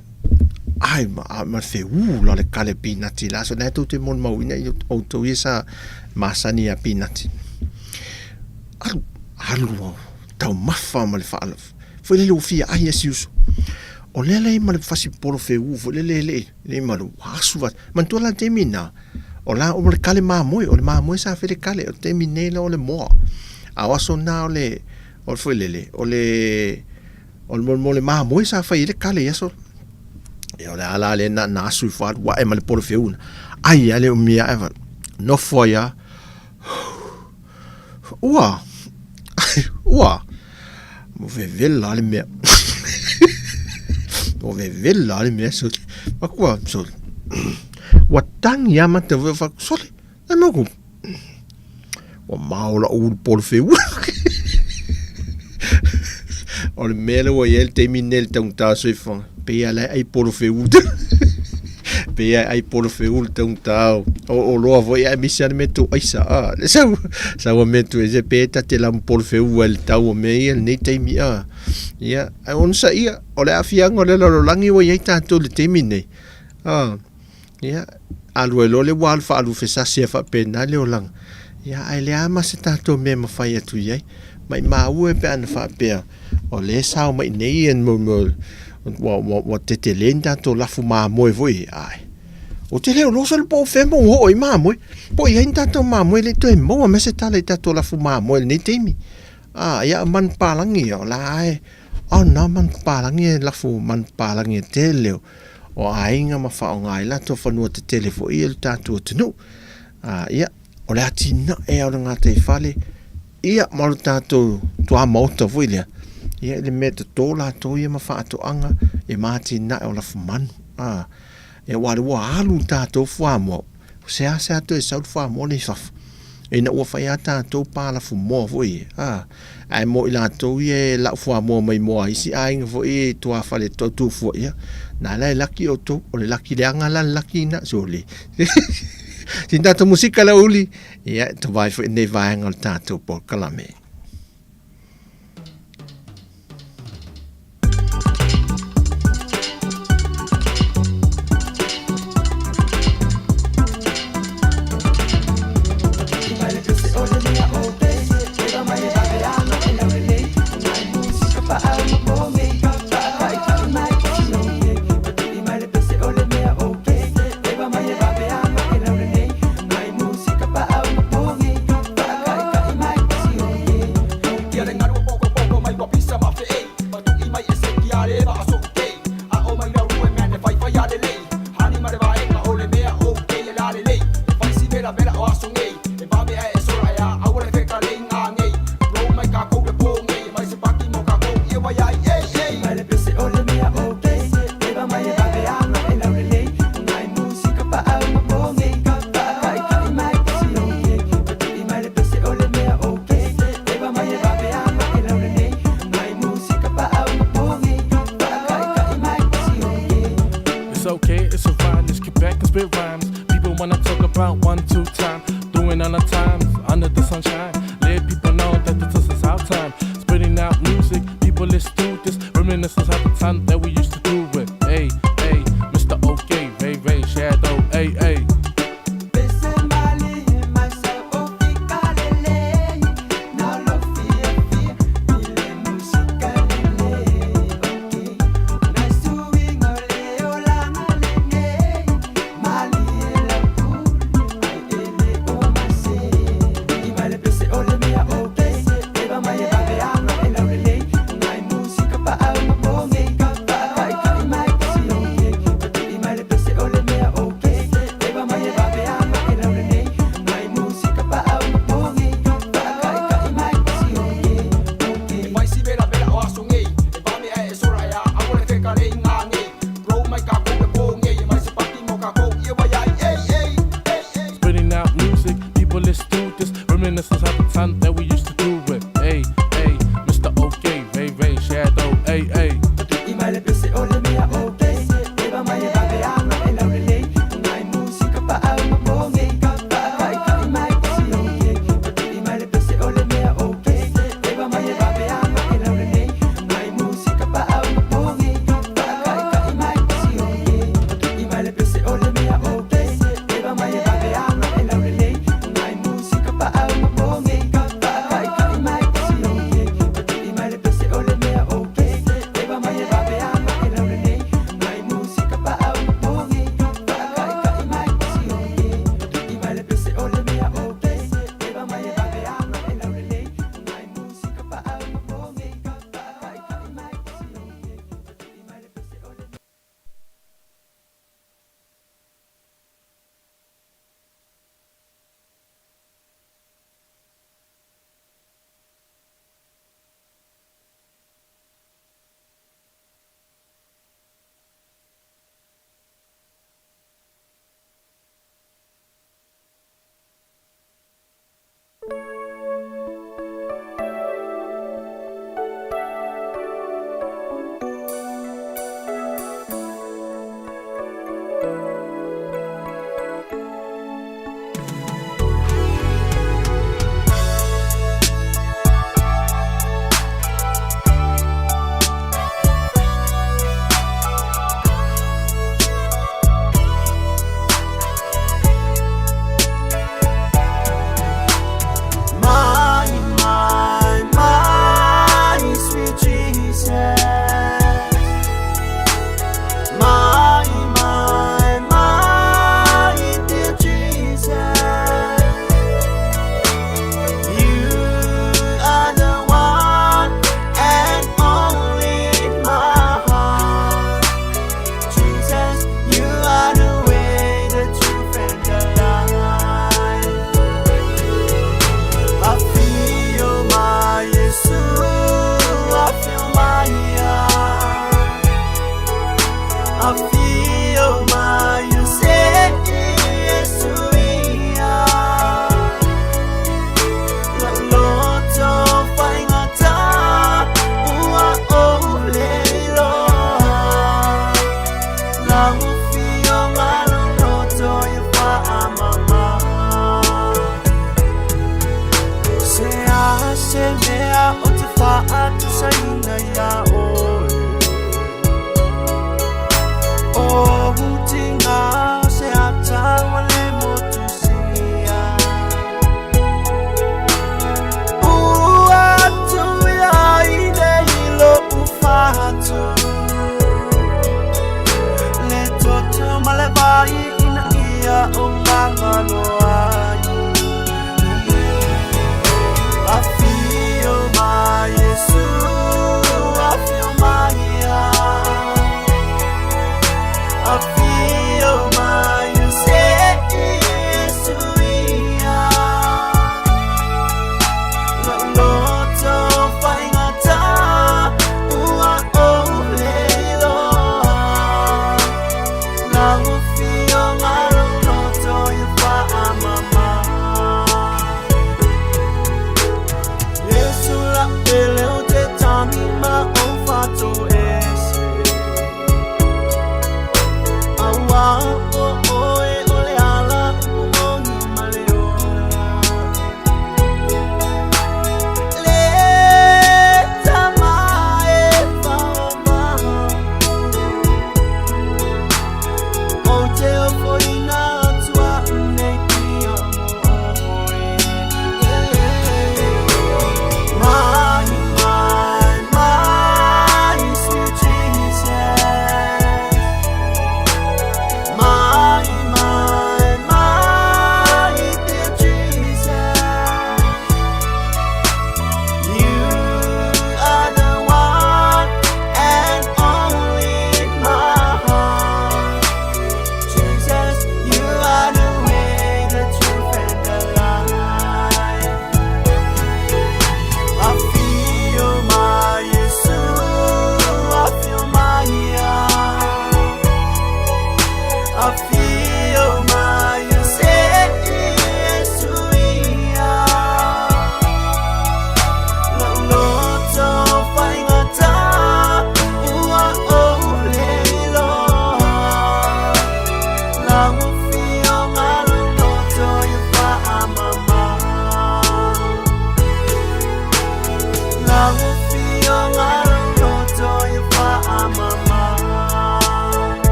ai ma, ma le feū la le kale pinati la so na tou te molimauina i outou ia sa masani ia pinati. Alu, alu au, taumafa ma le faalo. Foi lele ua fia ai e si uso. O lea la i ma le fasi polo feū foi lele e le, le ma le asu va. Manatua la le taimi na, o la o le kale mamoe, o le mamoe sa fai le kale, o le taimi nei la o le moa. A o aso na o le, o le foi lele, o le, O le mo le mamoe sa fai ai le kale i aso. Ia o le a la lea na, na asu ifo alu ae ma le polo feuna. Ai a le umi ae va. Nofo ai a. Ua. Ua. Mo vevela le mea. Mo vevela le mea sole. Makua sole. Ua tangi a mata fa sole. E moku. Ua mao la'u ulu polo feua. O le mea lea ua i ai le taimi lenei i le taugata o le soifuaga, pei lava la e ai polo feua. Pei lava e ai polo feua le taugata o oloa foi aemaise lava le mea tau aisa. A, le sau, sau a mea tuu aisa, pei ta te lamu polo feua i le tau o mea ia i lenei taimi. A, ia, ae onosaia, o le aafiaga o le lalolagi ua i ai tatou i le taimi lenei. A. Ia, alu ai loa le ua alu faalufesasi ai faapena le olaga. Ia, ae leai lava ma se tatou mea e mafai atu i ai. Maimau e pe ana faapea, o lea e sao mai nei ia mo, mo, ua, ua, ua tetele ni tatou lafu mamoe foi, ae. Ou te le o loso le po o fea ma ua oo i mamoe. Po o i ai ni tatou mamoe e le i toe maua mai se tala i tatou lafu mamoe i lenei taimi. A, ia, o manupapalagi ia, o la e, a o na manupapalagi e lafu manupapalagi e tele o, o aiga ma faaaoga ai latou fanua tetele foi ia i le tatou atunuu. A, ia, o le atinae lava o le gataifale, ia, ma o le tatou tuamaota foi lea, ia, i le mea e toto latou ia ma faatoaga i ma atinae o lafumanu. A, ia, aua o lea ua alu le tatou fuamoa, Seasea toe sau le fuamoa lea i fafo. Ina ua fai lava tatou pa lafumoa foi ia, a, ae mo i latou ia e lau fuamoa mai moa a isi aiga foi ia i tuafale tautuafua, ia, na la e laki outou, o le laki leaga la le laki ina, sole. Sina tatou musika lau uli, ia, e tavae foi nei vaega o le tatou polokalame. feel when I talk about 1, 2 time. Doing on the times, under the sunshine. Let people know that this is our time. Spreading out music, people, let's do this. Reminiscence of the time that we used to do it. Hey, hey, Mr. OK, Ray Ray, Shadow, hey, hey. Spreading out music, people, let's do this. Reminiscence of the time that we used to do it. Hey, hey, Mr. OK, Ray Ray, Shadow, hey, hey.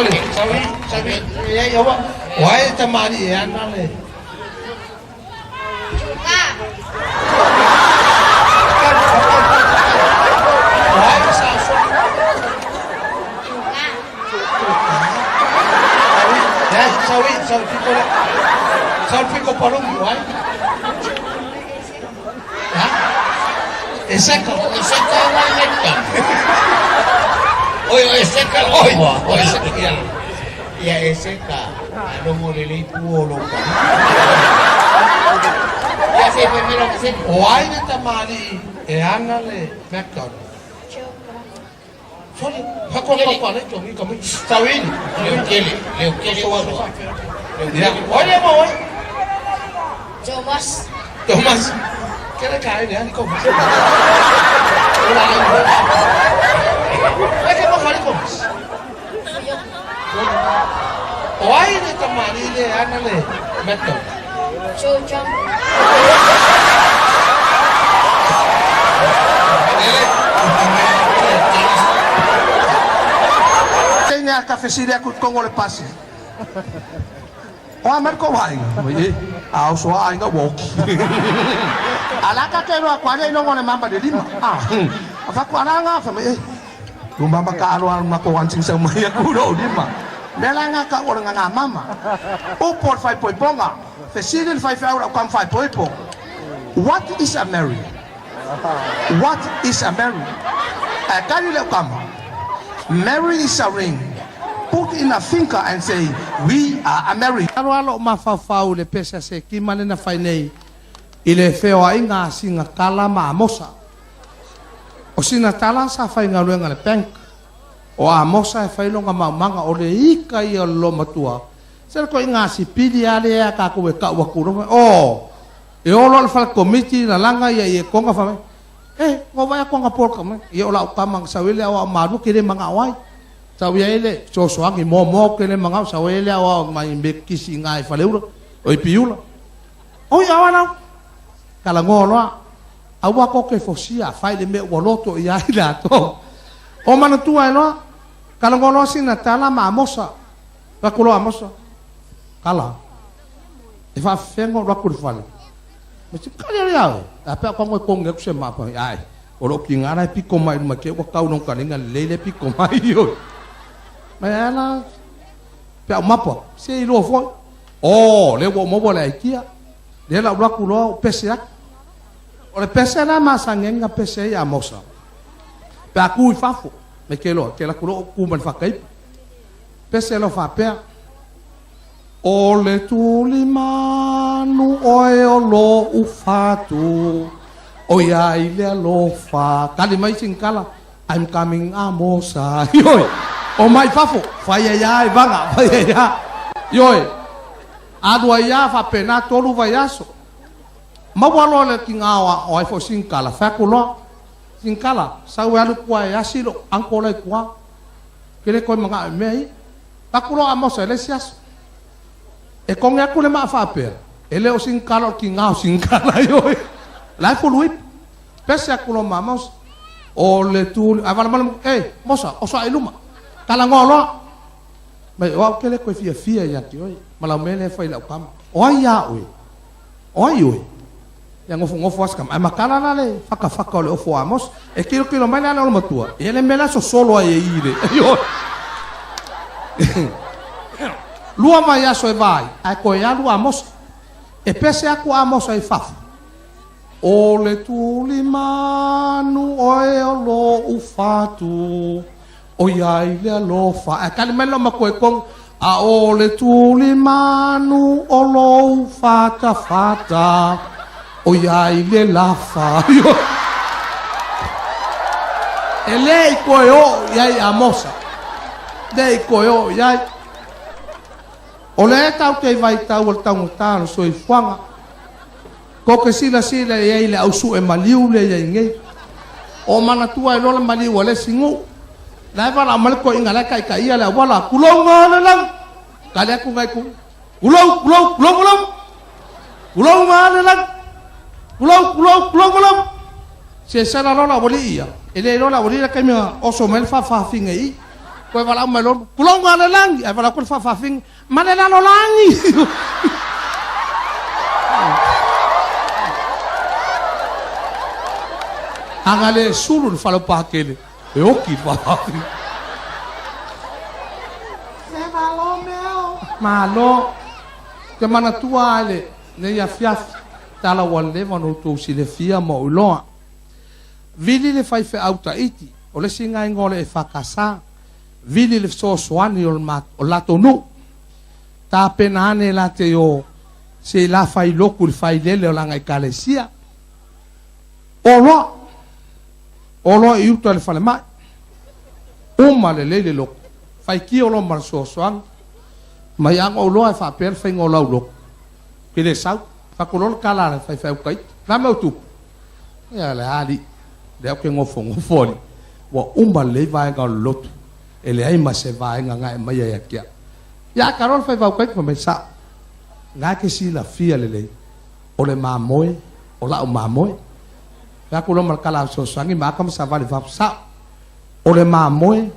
Sole, saui, saui, ia ia wa. Wai tamari e ana le. Wai sa so. Ya, saui, saui fiko le. Saui fiko palungi, wai. Ya. Eseka. Eseka wa meka. Oi, eseka Oi, oi, oi, eseka. Ia. Ia eseka. Alongo le lei puolo pa. Ia se primero que se. O ai le tamari e ana le McDonald. Sole, hako ko pa le tongi kami. Saui. Leo kele, leo kele wa. Ya, oi le mo oi. Thomas. Thomas. Kere kai le ani ko. Ora. E ke mo fari ko. O ai le tamari le ana le McDonald. Joe Jump. Tene a cafecile aku kongo le pasi. O a marko vai. Oye, a o so a inga woki. Alaka ke ro kwa le longo le mamba de lima. Ah. A fa kwa nga fa me. Lu mamba ka alo al mako wan sing sa mai aku ro lima. Me la nga ka o nga mama. O por fai poi ponga. Fesile fai fai ora kam fai poi po. What is a Mary? What is a Mary? A kali le kama. Mary is a ring. Put in a finger and say, we are a Mary. Alo alo ma fau le pesa se ki mane na fai nei. I le feo ai ngā singa kala ma amosa. O sina tala sa fai ngā luenga le bank. O amosa e fai longa maumanga o le ika i o lo matua. Se ko i ngā si pili ale a ka koe ka ua kuro. O, e olo le fala komiti na langa ia i e konga fa mai. E, ngo vai a konga porka mai. I o la o kamang sa wele au a maru kere manga wai. Sa wia ele, so soangi mo mo kere manga sa wele au a mai me kisi ngā e faleura. O i piula. Oi awa nau. Kala ngoloa. Aua ko ke fosia, fai le mea ua loto i ai la to. O mana tua e loa. Kala ngoloa sina tala ma amosa. Rakulo amosa. Kala. E fa fengo rakul fale. Me si kali ali au. A pe ko ngoi konge ku se mapa ai. O lo ki ngara piko mai ma ke wa kau non kalinga lele piko mai yo. Ma ala pe o mapa se i lo fo. O le wo mo le aikia. Le la rakulo pese ak. O le pese la ma sangenga pese ia mosa. Pe aku i fafo. Me ke lo ke la kulo ku man fakai. Pese lo fa pea. O le tulimanu oe o lo ufatu. O ia i le alofa. Kali mai singkala. I'm coming amosa. Yoi. O mai fafo. Fai ia e vanga. Fai ia. Yoi. Adua ia fa pena tolu vai aso. Maua loa le ki ngā o ai fo singkala. Whaku loa. Singkala. Sau e alu kua e asilo. Angko lai kua. Kele koe mga e mea i. Taku loa amosa e le siaso. E konge aku le maa whaapea. E leo singkala o ki ngā o singkala yoi. Lai fulu ipu. Pese aku lo mamos. O le tuli. Ai wala mala. E, mosa, o soa iluma. Kala ngō loa. Mai, o au kele koe fia fia ia ki oi. Malau mele e whai lau kama. O ai ia oi. O ai oi. Ia ngofu ngofu askam. Ai makala la le whaka whaka o le ofo amos. E kilo kilo mai le ala o le matua. E le mela so solo ai e ire. Oi. Lua mai aso e vai. Ai koe alu amosa. E pese aku amosa i fafu. O le tulimanu oe o lo ufatu. O ia i le alofa. Ai kali mai lo makoe kong. A o le tulimanu o lo ufata fata. O ia i le lafa. E le i koe o ia i amosa. Le i koe o ia i. O le tau te vai tau o le taungata o soifuaga. Ko ke sila sila ia i le ausu e maliu le ia i ngei. O manatua e lola maliu a le singu. La e wala male ko inga la kai kai ia le wala kulonga le lang. Kale aku ngai ku. Kulong kulong kulong kulong. Kulonga le lang. Kulong kulong kulong kulong. Se sala lola wali ia. E le lola wali la kai mea oso mel fa fa finga i. Toe valaau mai loa, tulou ga le lagi, ae valaau atu le faafafine, ma le lalolagi. Ana le sulu le faleupakele, e oki le faafafine. Se malo mea o. Malo. Te manatua ai le nei afiafi, tala ua leva ona outou silafia ma ou iloa. Vili le faifeau Tahiti, o le isi lena igoa o le EFKS, vili le fesoasoani o le latou nuu. Tapena ane la te o se la fai lotu i le failele o lana ekalesia. Oloa, oloa i uta i le falemai. Uma lelei le lotu, faitio loa ma le fesoasoani. Mai a na ou iloa e faapea le faiga o lau lotu, ou te le sau. Fai atu loa le tala a le faifeau Tahiti, O le a mea ua tupu? Ia le alii, lea ou te nofonofo alii, ua uma lelei vaega o le lotu, e leai ma se vaega na e aumaia ia te au. Ia a taloa le faifeau Tahiti fai mai, Sao, na e te silafia lelei, o le mamoe, o lau mamoe. Fai atu loa ma le tala a fesoasoani ma ata ma savali i fafo, Sao, o le mamoe,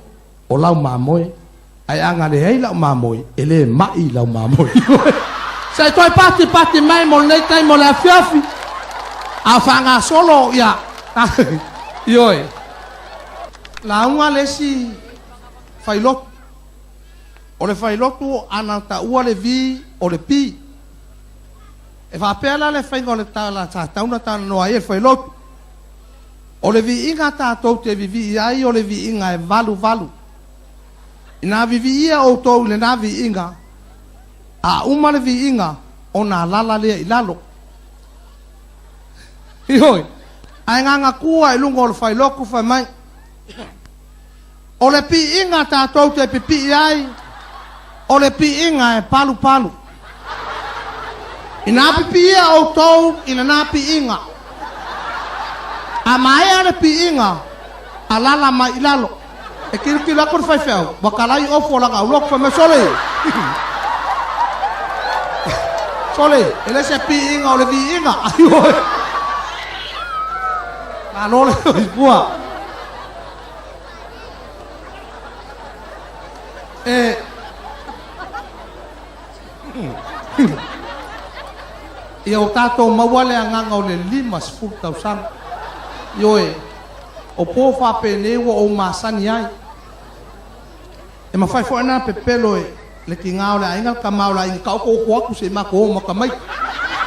o lau mamoe, ae a na leai lau mamoe, e le mai lau mamoe. Se i toe patipati mai mo lenei taimi o le afiafi, a o faagasolo ia, ioe, lauga le isi failotu. O le failotu a na taua le V o le P. E faapea la le faiga o le tala sa tatau ona talanoa ai e le failotu. O le viiga tatou te vivii ai o le viiga e valuvalu. Inā viviia outou i lenā viiga, a uma le viiga, ona alala lea i lalo. Ioe, ae gagatua i luga o le failotu fai mai, O le piiga tatou te pipii ai, o le piiga e palupalu. Inā pipiia outou i lenā piiga, a maea le piiga, alala mai i lalo. E tilotilo atu le faifeau, ua talai ofo lana aulotu, fai mai, Sole! Sole, e le se piiga o le viiga. Malo le soifua. E Ia o tatou maua le agaga o le 50 tausaga. Ioe, o po faapenei ua ou masani ai. E mafai foi ona pepelo e le tiga o le aiga le tama o le aiga taoto'oto atu se i matou oo ma tamaiti.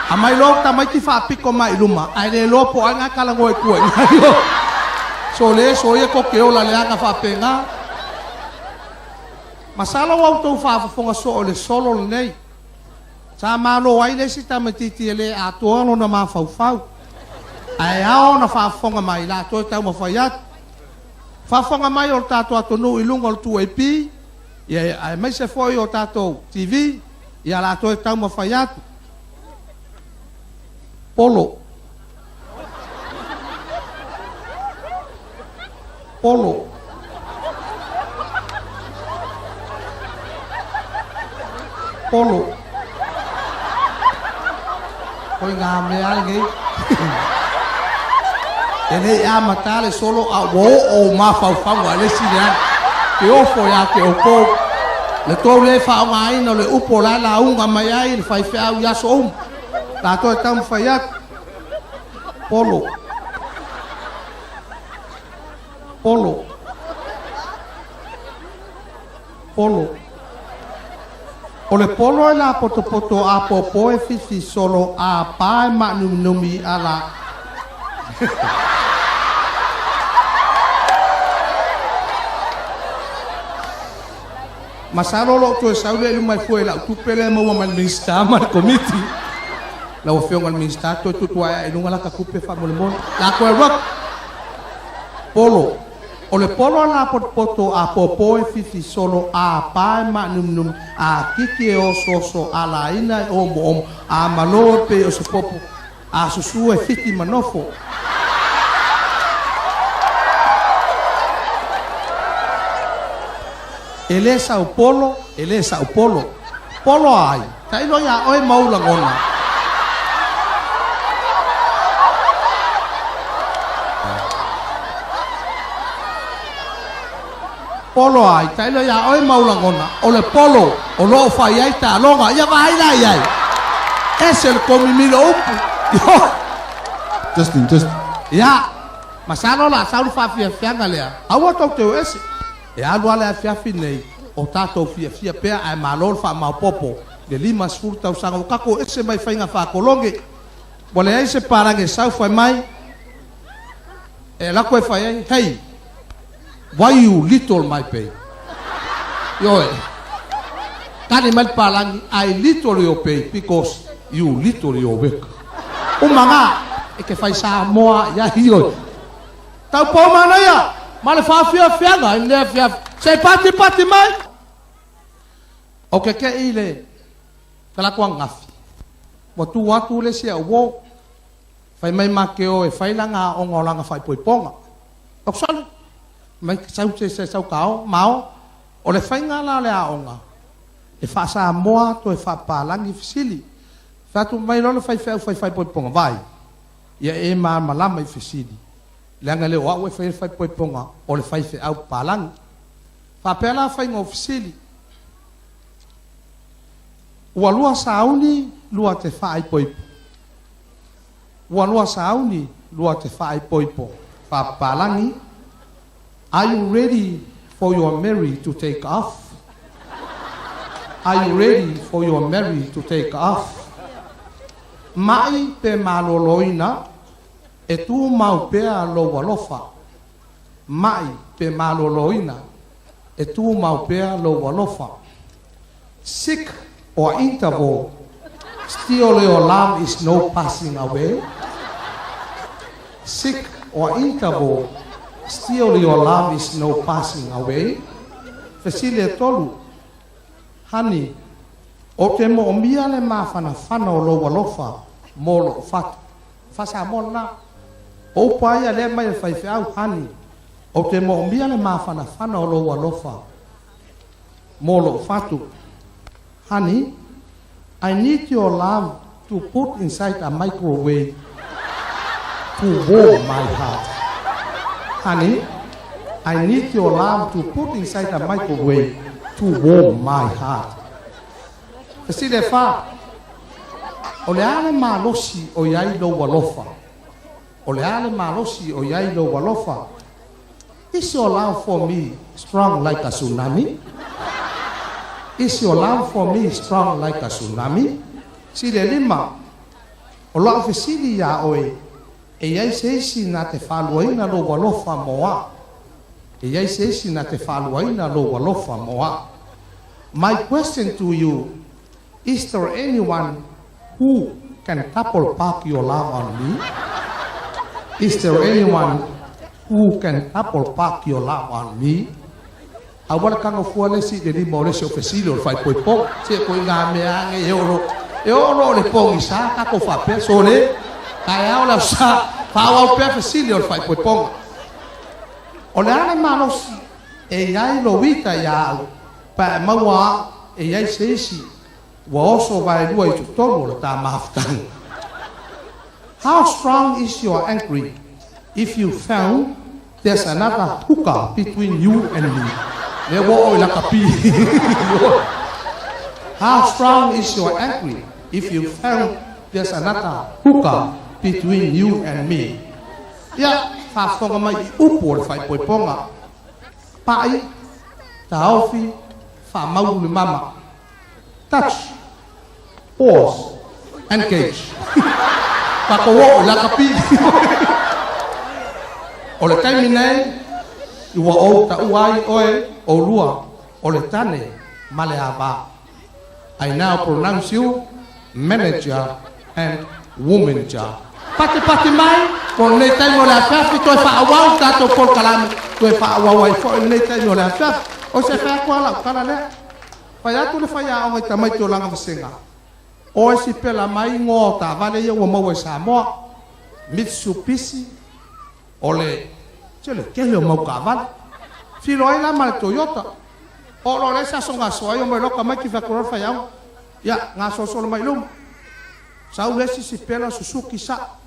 Aumai loa le tamaiti faapito mai i luma ae le iloa po o ai na talanoa i tua i ina. Sole soia tou te ola leaga faapena. Masalo ua outou faafofoga soo i le solo lenei. Sa malo ai le isi tamaitiiti e le atoa lona mafaufau. Ae ao ona faafofoga mai latou e taumafai atu. Faafofoga mai o le tatou atunuu i luga o le 2AP, ia aemaise foi o tatou TV, ia latou e taumafai atu. Polo. Polo. Polo. Koe ngā mea ai nei. E le i amata le solo a ua oo ou mafaufauga i le isi leaga. Ke ofo ia te outou. Le tou le faaaogaina o le upu o la e lauga mai ai le faifeau i aso uma. Latou e taumafai atu. Polo. Polo. Polo. O le polo e lapotopoto apopo e fifi solo a pa e maanuminumi a la. Masalo o lo o toe sau lea i luma e fua i lau tupe lea e maua mai le Minisita ma le Komiti. Lau Afioga i le Minisita, toe tuutuaea i luga lata tupe faamolemole. La toe alu atu. Polo. O le polo a lapotopoto a popo e fifi solo a pa e maanuminumi a kiki e osooso a laina e omoomo a malo e pei o se popo a susu e fiti ma nofo. E le sau polo, e le sau polo. Polo ai, tailo iā oe ma ou lagona. Polo a i tailo iā oe ma ou lagona, o le polo o lo o fai ai taaloga. Ia vaai la i ai. Ese le tou mimilo upu. Ioe. Testing, testing. Ia, masalo o le a sau le faafiafiaga lea. Aua tou te o ese. E alu lava le afiafi nei o tatou fiafia pea ae malo le faamaopoopo i le 50 tausaga ua tatou ese mai faiga faakologe. Ua leai se palagi e sau fai mai e alu atu e fai ai, Hey, why you little my pay? Ioe. Tali mai le palagi, I little your pay because you little your work. Uma na, e te fai Samoa ia ioe. Taupou manaia ma le faafiafiaga i lenei afiafi. Se i patipati mai! O ke keʻi le talaatu ananafi, ua tu atu le isi au uo, fai mai ma ke o e fai lana aoga o lana faaipoipoga. Ou sole, mai sau se se sau ka o, ma o, o le faiga la o le aoga, e faa-Samoa toe faapapalagi fesili. Fai atu mai loa le faifeau fai faaipoipoga, vaai, ia e malamalama i fesili, leaga e le o au e faia le faaipoipoga, o le faifeau papalagi. Faapea la faiga o fesili. Ua lua sauni lua te faaipoipo. Ua lua sauni lua te faaipoipo. Faapapalagi, Are you ready for your Mary to take off? Are you ready for your Mary to take off? Maʻi pe maloloina, e tumau pea lou alofa. Maʻi pe maloloina, e tumau pea lou alofa. Sick or interval, still your love is no passing away. Sick or interval, still your love is no passing away. Fesili e tolu, Honey, ou te moomia le mafanafana o lou alofa mo lou fatu. Faa-Samoa lena. O upu a ia lea mai e le faifeau, Honey, ou te moomia le mafanafana o lou alofa mo lou fatu. Honey, I need your love to put inside a microwave to warm my heart. Honey, I need your love to put inside a microwave to warm my heart. Fesili e fa, O le a le malosi o i ai lou alofa? O le a le malosi o i ai lou alofa? Is your love for me strong like a tsunami? Is your love for me strong like a tsunami? Sili e lima, O lau fesili iā oe, e i ai se isi na te faaluaina lou alofa mo au? E i ai se isi na te faaluaina lou alofa mo au? My question to you, is there anyone who can double park your love on me? Is there anyone who can double park your love on me? Aua le kago fua le isi i le lima o le isi o fesili o le faaipoipoga. Se ko i ngā mea age e oo e oo loa o le pogisa tatou faapea sole taeao le aso sa faaauau pea fesili o le faaipoipoga. O le a le malosi e i ai lou ita iā au pe a e maua au e i ai se isi ua oso vaelua i totonu o le ta mafutaga. How strong is your angry if you found there's another hooker between you and me? Lea ua oo i lakapi. How strong is your angry if you found there's another hooker between you and me? Ia, faafofoga mai i upu o le faaipoipoga. Paʻi, taofi, faamaulu le mama. Touch, pause, engage. Tatou oo i lakapi. O le taimi nei, ua ou taua ai oe oulua o le tane ma le ava. I now pronounce you manager and womanager. Patipati mai, ko lenei taimi o le afiafi, toe faaauau le tatou polokalame, toe faaauau ai foi lenei taimi o le afiafi. O se fai atu lava lau tala lea. Fai atu le faiaoga i tamaiti o lana vasega, Oe sipela mai igoa o taavale ia ua maua i Samoa, Mitsubishi, o le tele tele o mau taavale. Filo ai la ma le Toyota. Oo loa le isi aso gasoa ai, omai loa tamaiti fai atu loa le faiaoga, Ia, gasolosolo mai i luma. Sau le isi sipela Susuki sao.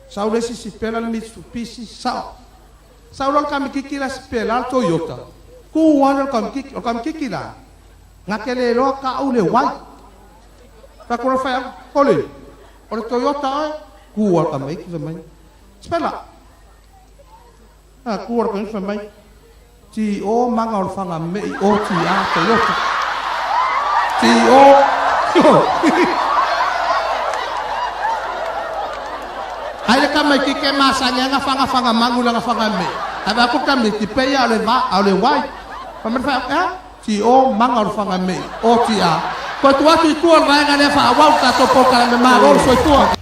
Sau le isi sipela le Mitsubishi sao. Sau loa le kamititi la sipela le Toyota. Ku lava le kamikiki, o le kamikiki la, na te le iloa ta'u le uai. Fai atu loa le faiaoga, Ole, o le Toyota oe? Ku lava le tamaiti fai mai. Sipela. A, ku lava le tamaiti fai mai, Ti o maga o le faga me'i o ti a Toyota. Ti o, Ai le tamaititi e masani ai na fagafaga manu i lana faga me'i. Ae vaai atu le tamaiti, pei lava o le va, a o le uai. Fai mai le faiaoga, E a? Ti o maga o le faga me'i o ti a. Toe tuu atu i tua o le vaega lea faaauau le tatou polokalame Malo le Soifua.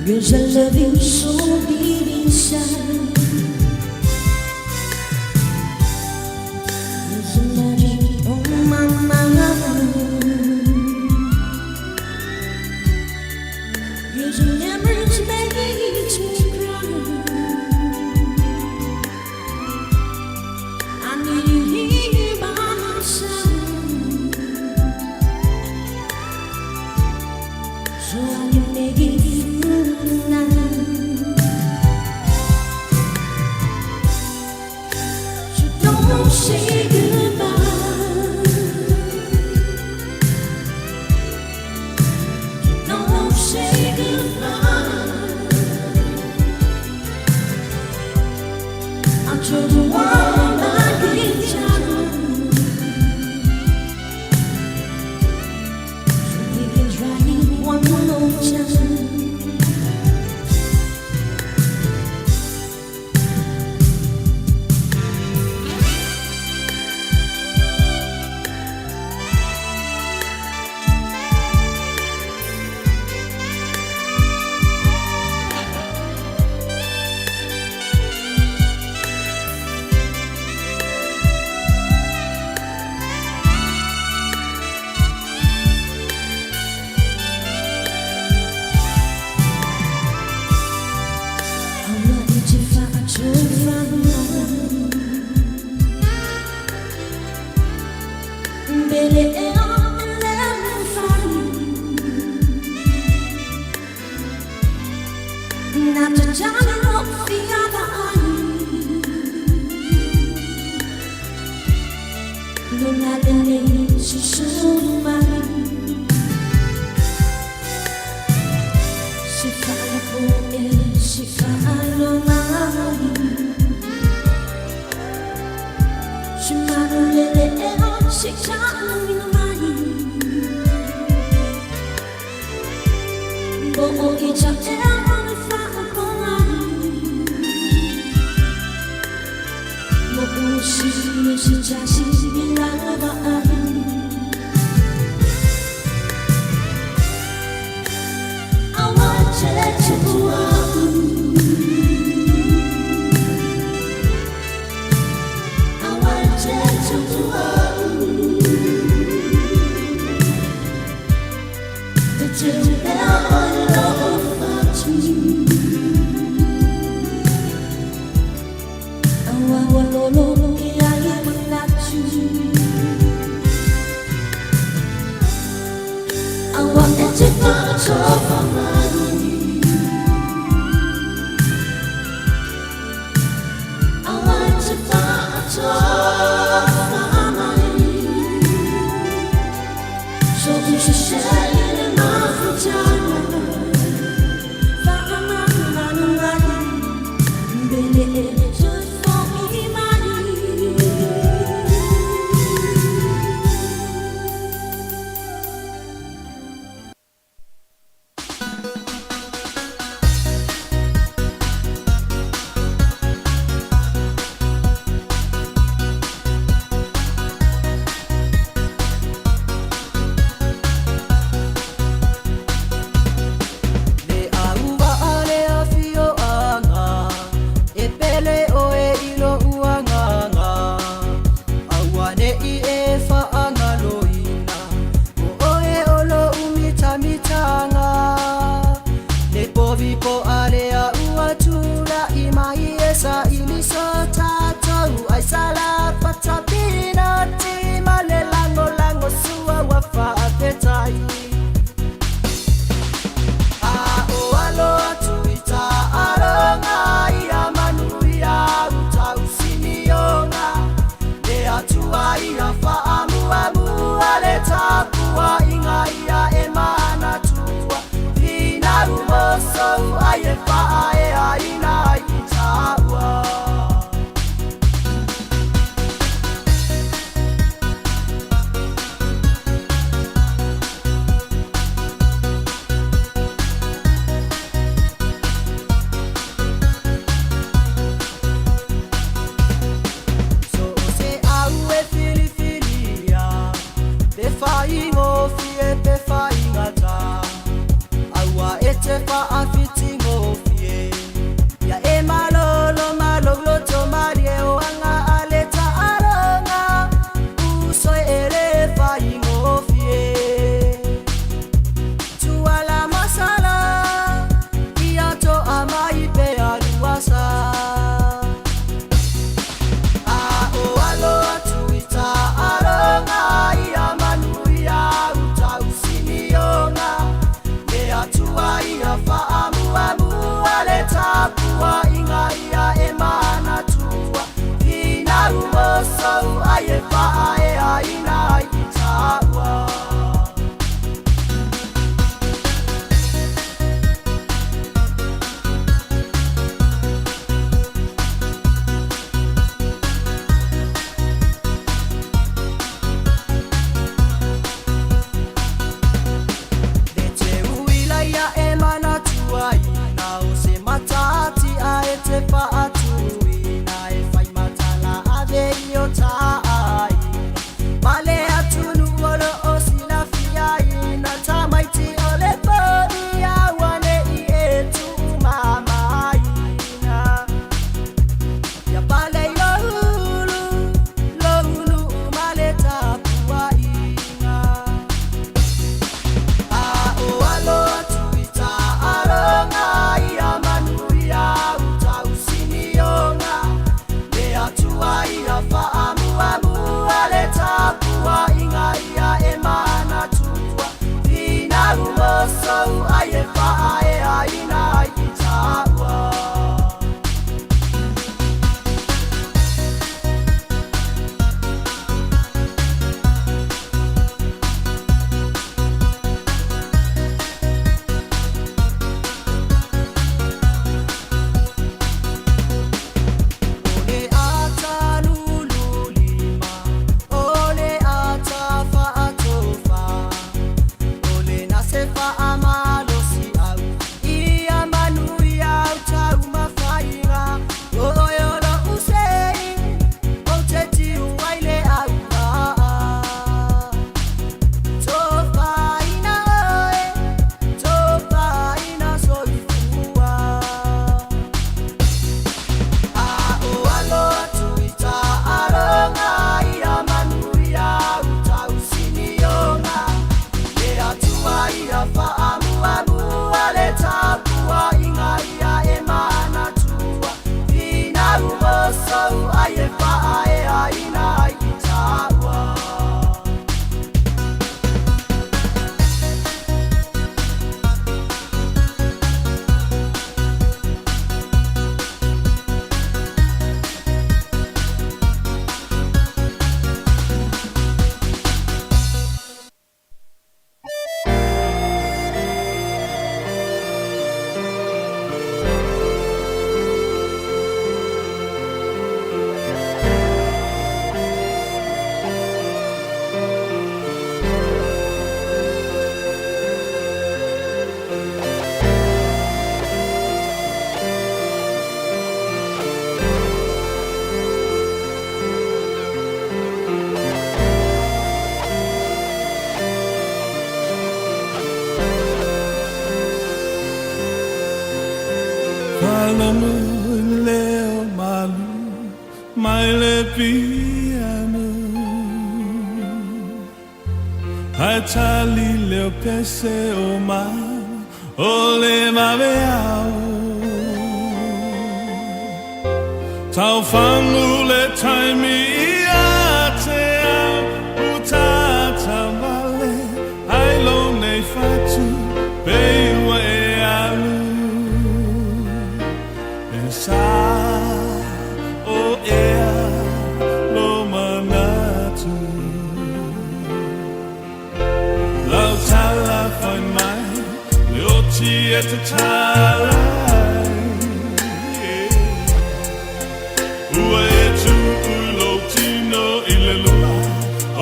Cause I love you so deep inside. There's a magic on my mind. There's a memories makes me cry. I need you here by my side, so I can make it through the night. So don't say goodbye. Don't say goodbye. I told the world I need time, so we can try it one more time. piano. Ae tali leo pese o ma o le maveao. Tau fangu le taimi ia te au u tata vale ai lo nei fatu pe ua e alu. E sa o ea lo manatu. Lau tala whai mai, le oti e te talai. Ua e tu ulo tino i le lua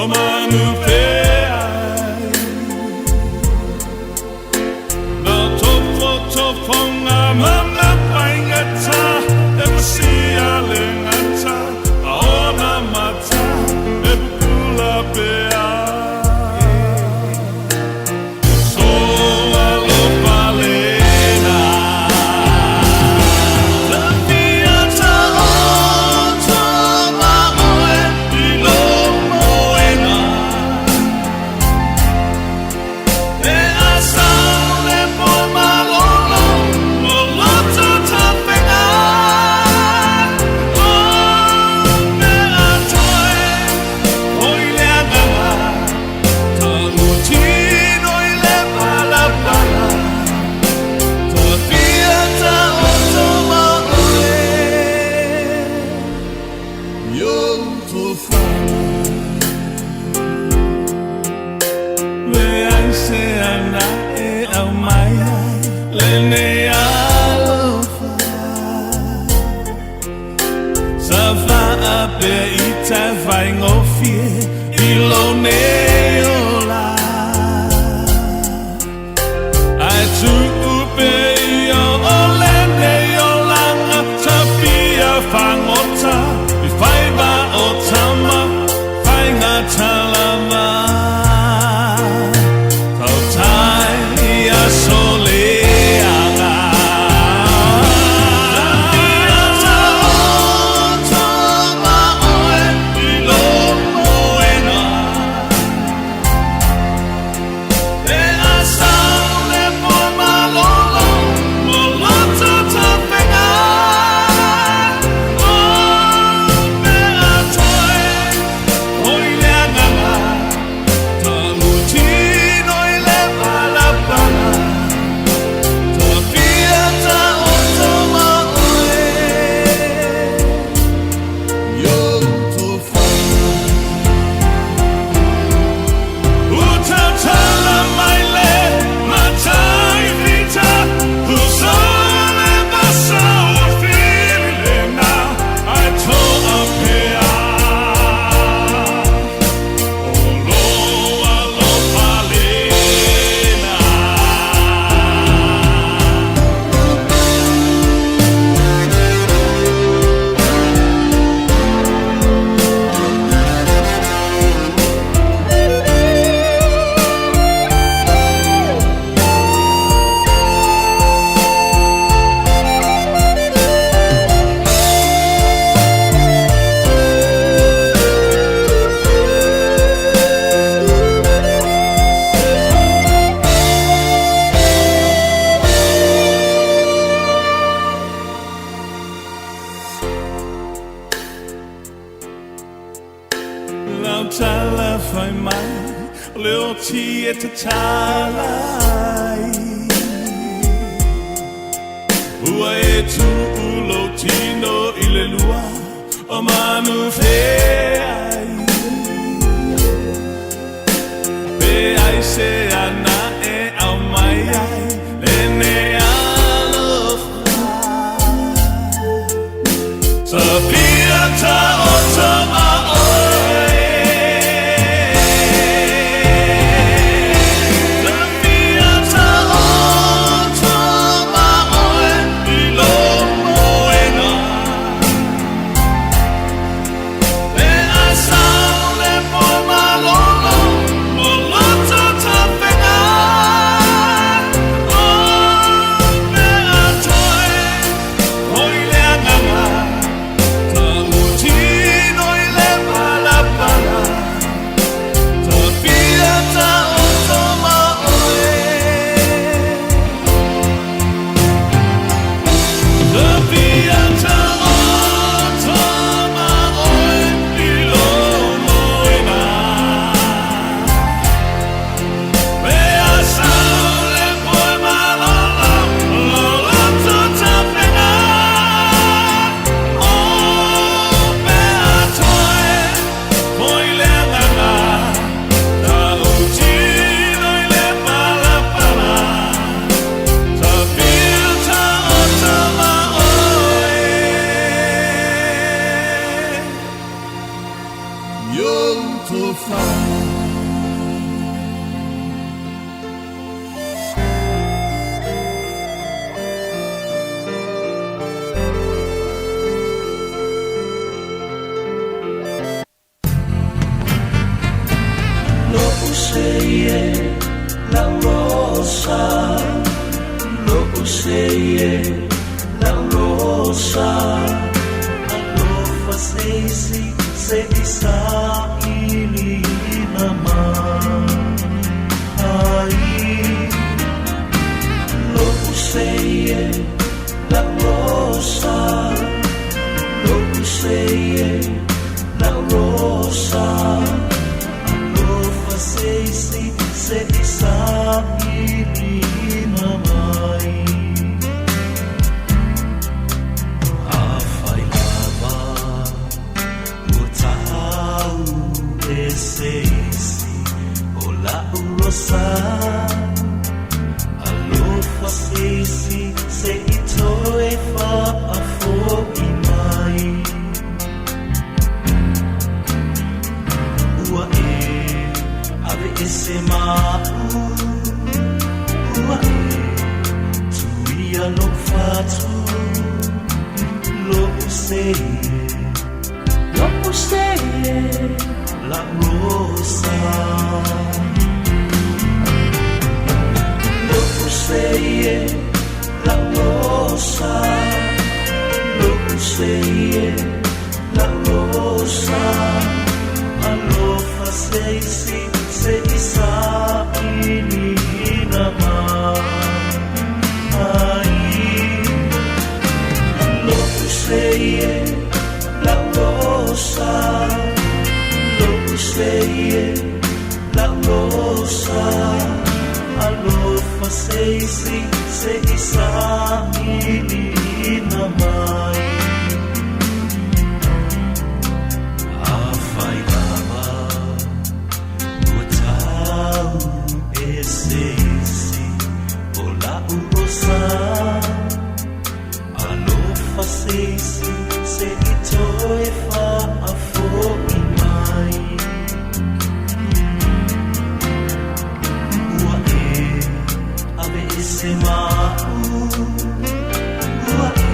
o manu peai. Nā tofo tofonga mana paingata, e masia le ngata, a ona mata, e pupula pea. So alofa lena. Ta fia ta oto ma oe i lo moena. E a sau le po malolo, o loto ta whenga. O mea toe, o i le anganga, ta utino i le palapala. Ta fia ta oto ma oe, yo tofana. Le ai se ana e au mai ai, le nei alofa. Sa faa pe i te whaingofie i lo nei ola. Ai tuupe i o o le nei olanga, ta fia whangota, i whaiva o tama, whainga talama. Tau tai a soleanga. Ta fia ta oto ma oe i lo moena. E a sau le po malolo, mo loto ta whenga. O mea toe, o i le anganga, ta utino i le palapala. Ta fia ta oto ma oe, yo tofana. Utautala mai le matai vita, usole vasa o filena, ai toa pea. O lo alofa lena. Lau tala whai mai, le oti e te talai. Ua e tuulo tino i le lua o manu feai. Pe ai se ana e au mai ai, le nei alofa. Ta fia ta oto ma oe. Ta fia ta oto ma oe i lo moena. E a sau le po malolo, mo loto ta whenga. O mea toe, o i le anganga, ta utino se isi se i saʻiliina mai ai. Lo'u sei e la'u rosa, lo'u sei e la'u rosa, alofa se isi se i saʻiliina mai. Afai lava ua tau e se isi o la'u rosa, alofa se isi se i toe faafo'i mai. Ua e aveese ma'u, ua e tuia lo'u fatu, lo'u sei e, lo'u sei e la'u rosa. Lo'u sei e la'u rosa, lo'u sei e la'u rosa, alofa se isi se i saʻiliina mai ai. Lo'u sei e la'u rosa, lo'u sei e la'u rosa, alofa se isi se i saʻiliina mai. Afai lava ua tau e se isi o la'u rosa, alofa se isi se i toe faafo'i mai. Ua e aveese ma'u, ua e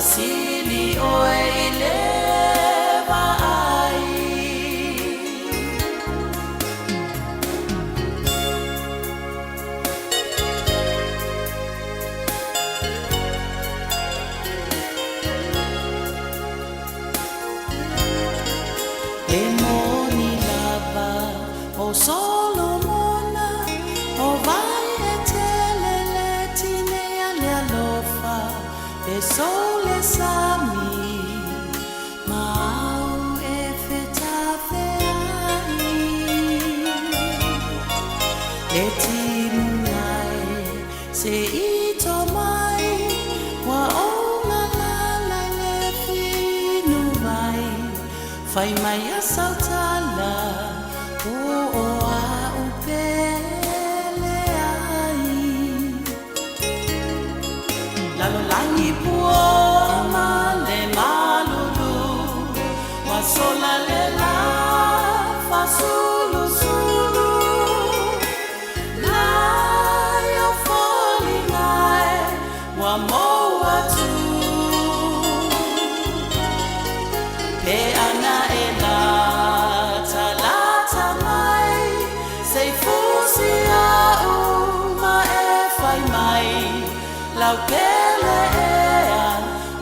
sili oe i le vaai. E moni lava o Solomona, o vai e tele le tineia le alofa, pe sou le sami, ma au e fetafeai. Le timuga e se i to mai, ua ou galala i le finu vai, fai mai a sau tala, po o a'u pele ai. Lalolagi pua ma le malulu, ua sola le la fasulusulu. Nai o foliga e ua mou atu, pe ana e latalata mai, se i fusi a'u ma e fai mai, lau pele ea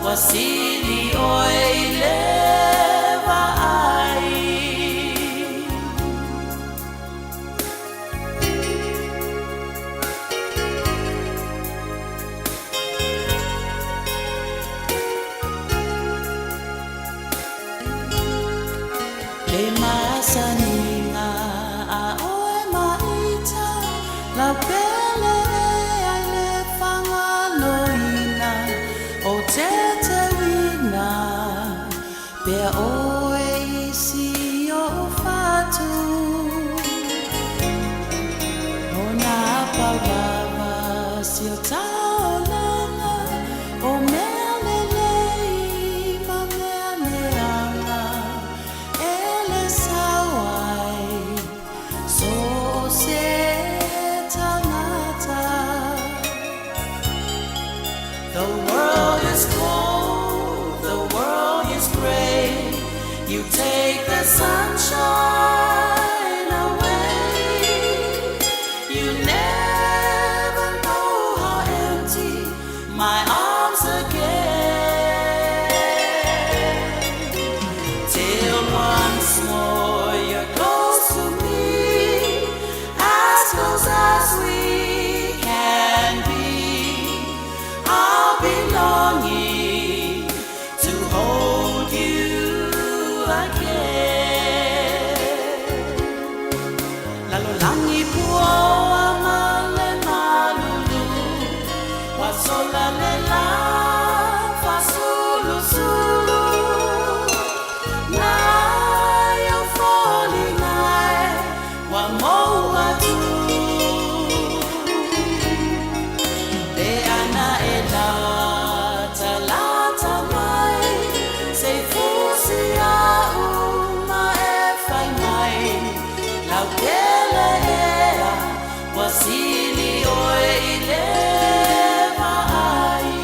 ua sili oe i le vaai. Le masaniga a oe ma ita, lau pele ea i le fagaloina, o teteuina pea oe i si o'u fatu. O nā pau lava si o taolaga, o mea lelei ma mea leaga, e le sau ai so o se tagata. The world is cold, the world is gray. You take the sunshine away. You never know how empty my arms again. Till once more you're close to me, as close as we can be. I'll be longing to hold you again. Lalolagi pua ma le malulu, ua sola le la fasulusulu. Nai o foliga e ua mou atu, pe ana e latalata mai, se i fusi a'u ma e fai mai, lau pele ea ua sili oe i le vaai.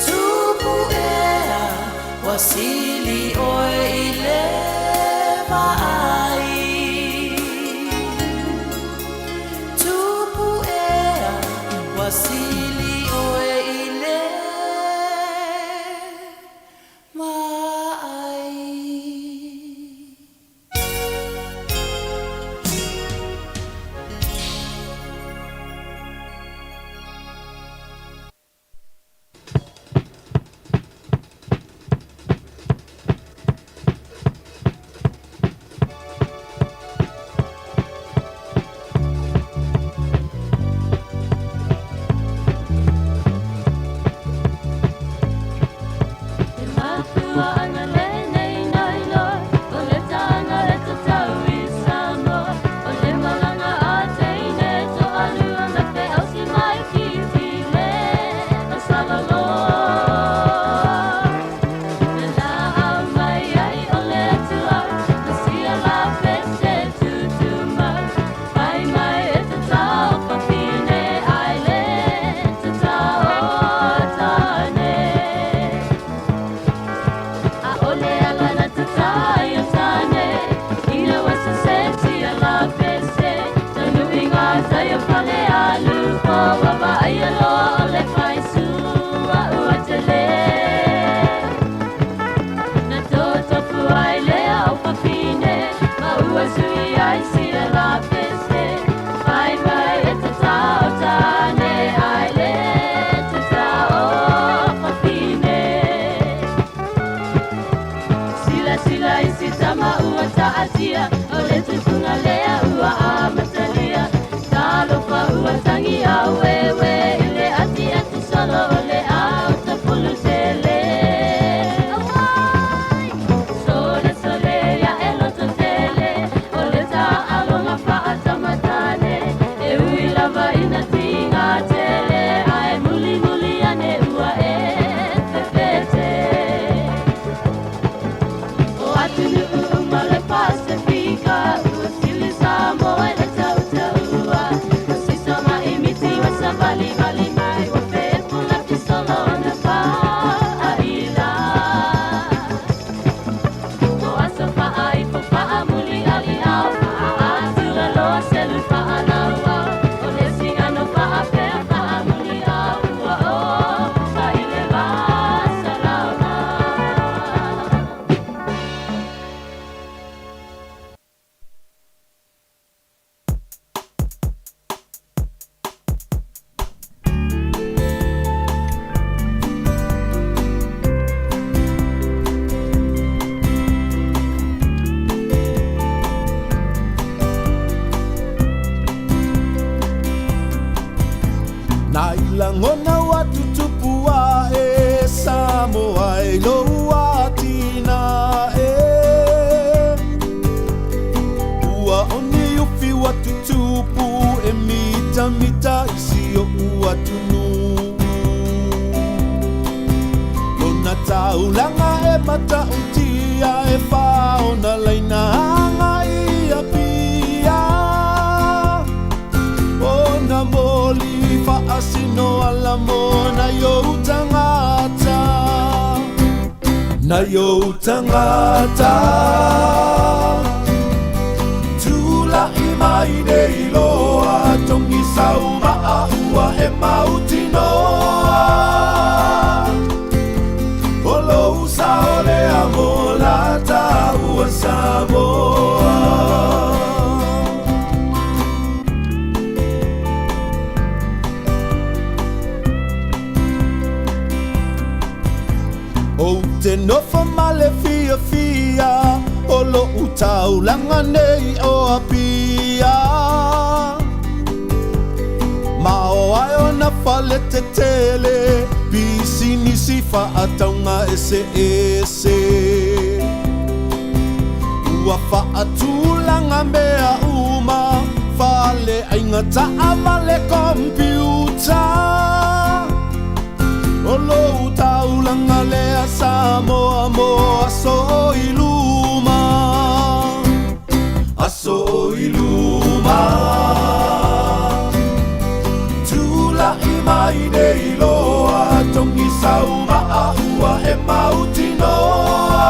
Tupu ea ua sili oe i le vaai. Tupu ea ua sili oe i le vaai. matautia e whaona laina anga i a pia. O na moli whaasino ala mo na yo tangata. Na yo tangata. Tula i mai nei loa tongi sau maa ua e mautinoa. O lou sao lea mo lata ua Samoa. O te nofo ma le fiafia o lou taulaga nei o Apia. Ma o ai ona fale tetele pisinisi faatauga eseese. Ua faatulaga mea uma faleaiga taavale kompiuta. O lou taulaga lea Samoa mo aso i luma. Aso i luma. Tula'i mai nei loa togi sau maa ua e mautinoa.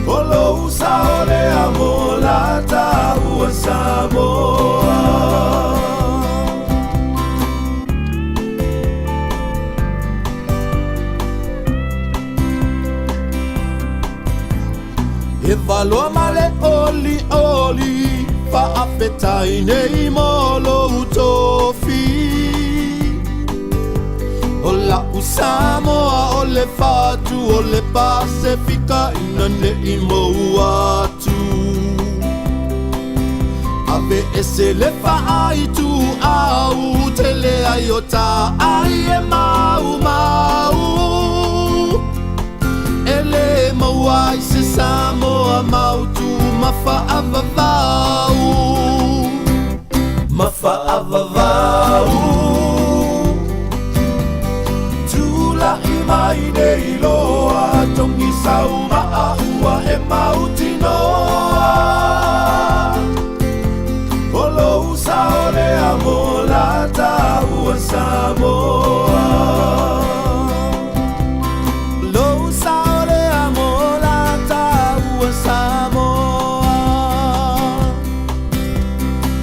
O lou sao lea mo lata ua Samoa. E valoa ma le oli oli faafetai nei mo lou tofi. O lau Samoa o le fatu o le Pasefika ina nei mou atu. Ave ese le faaitu au tele ai o ta ai e mau mau. E le maua ai se Samoa mautu ma faavavau. Ma faavavau. Tula'i mai nei loa togi sau maa ua e mautinoa. O lou sao lea mo lata ua Samoa. Lou sao lea mo lata ua Samoa.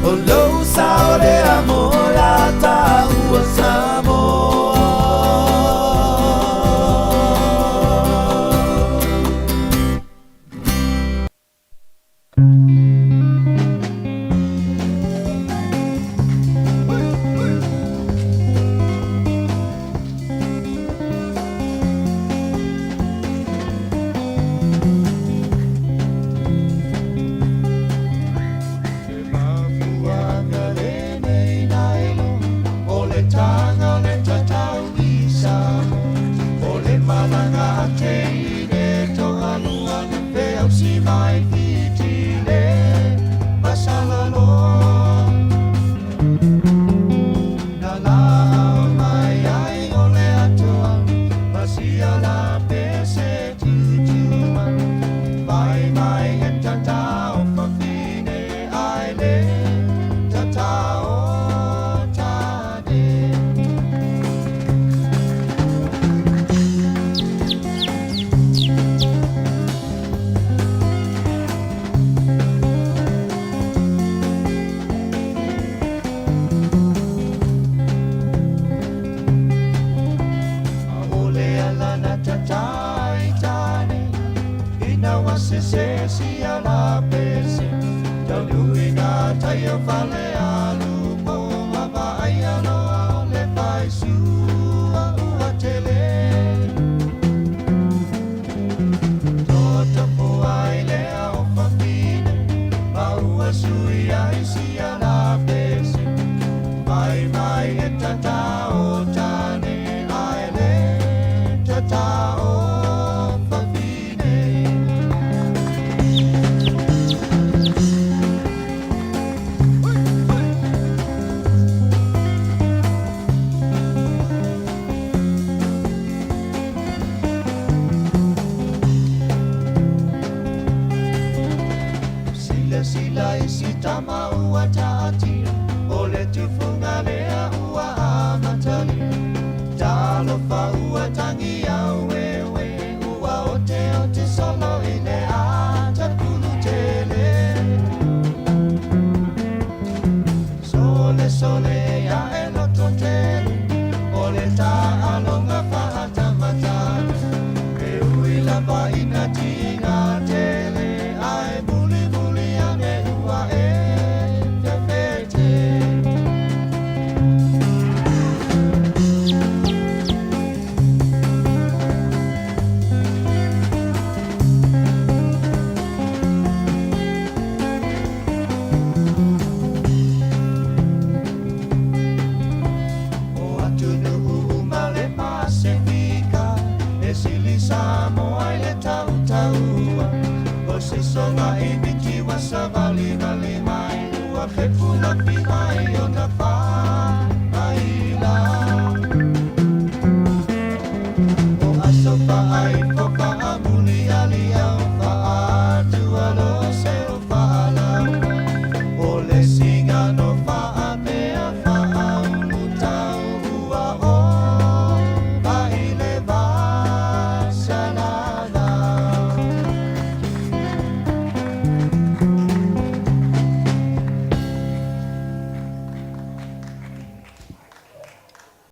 O lou sao lea mo lata ua Samoa.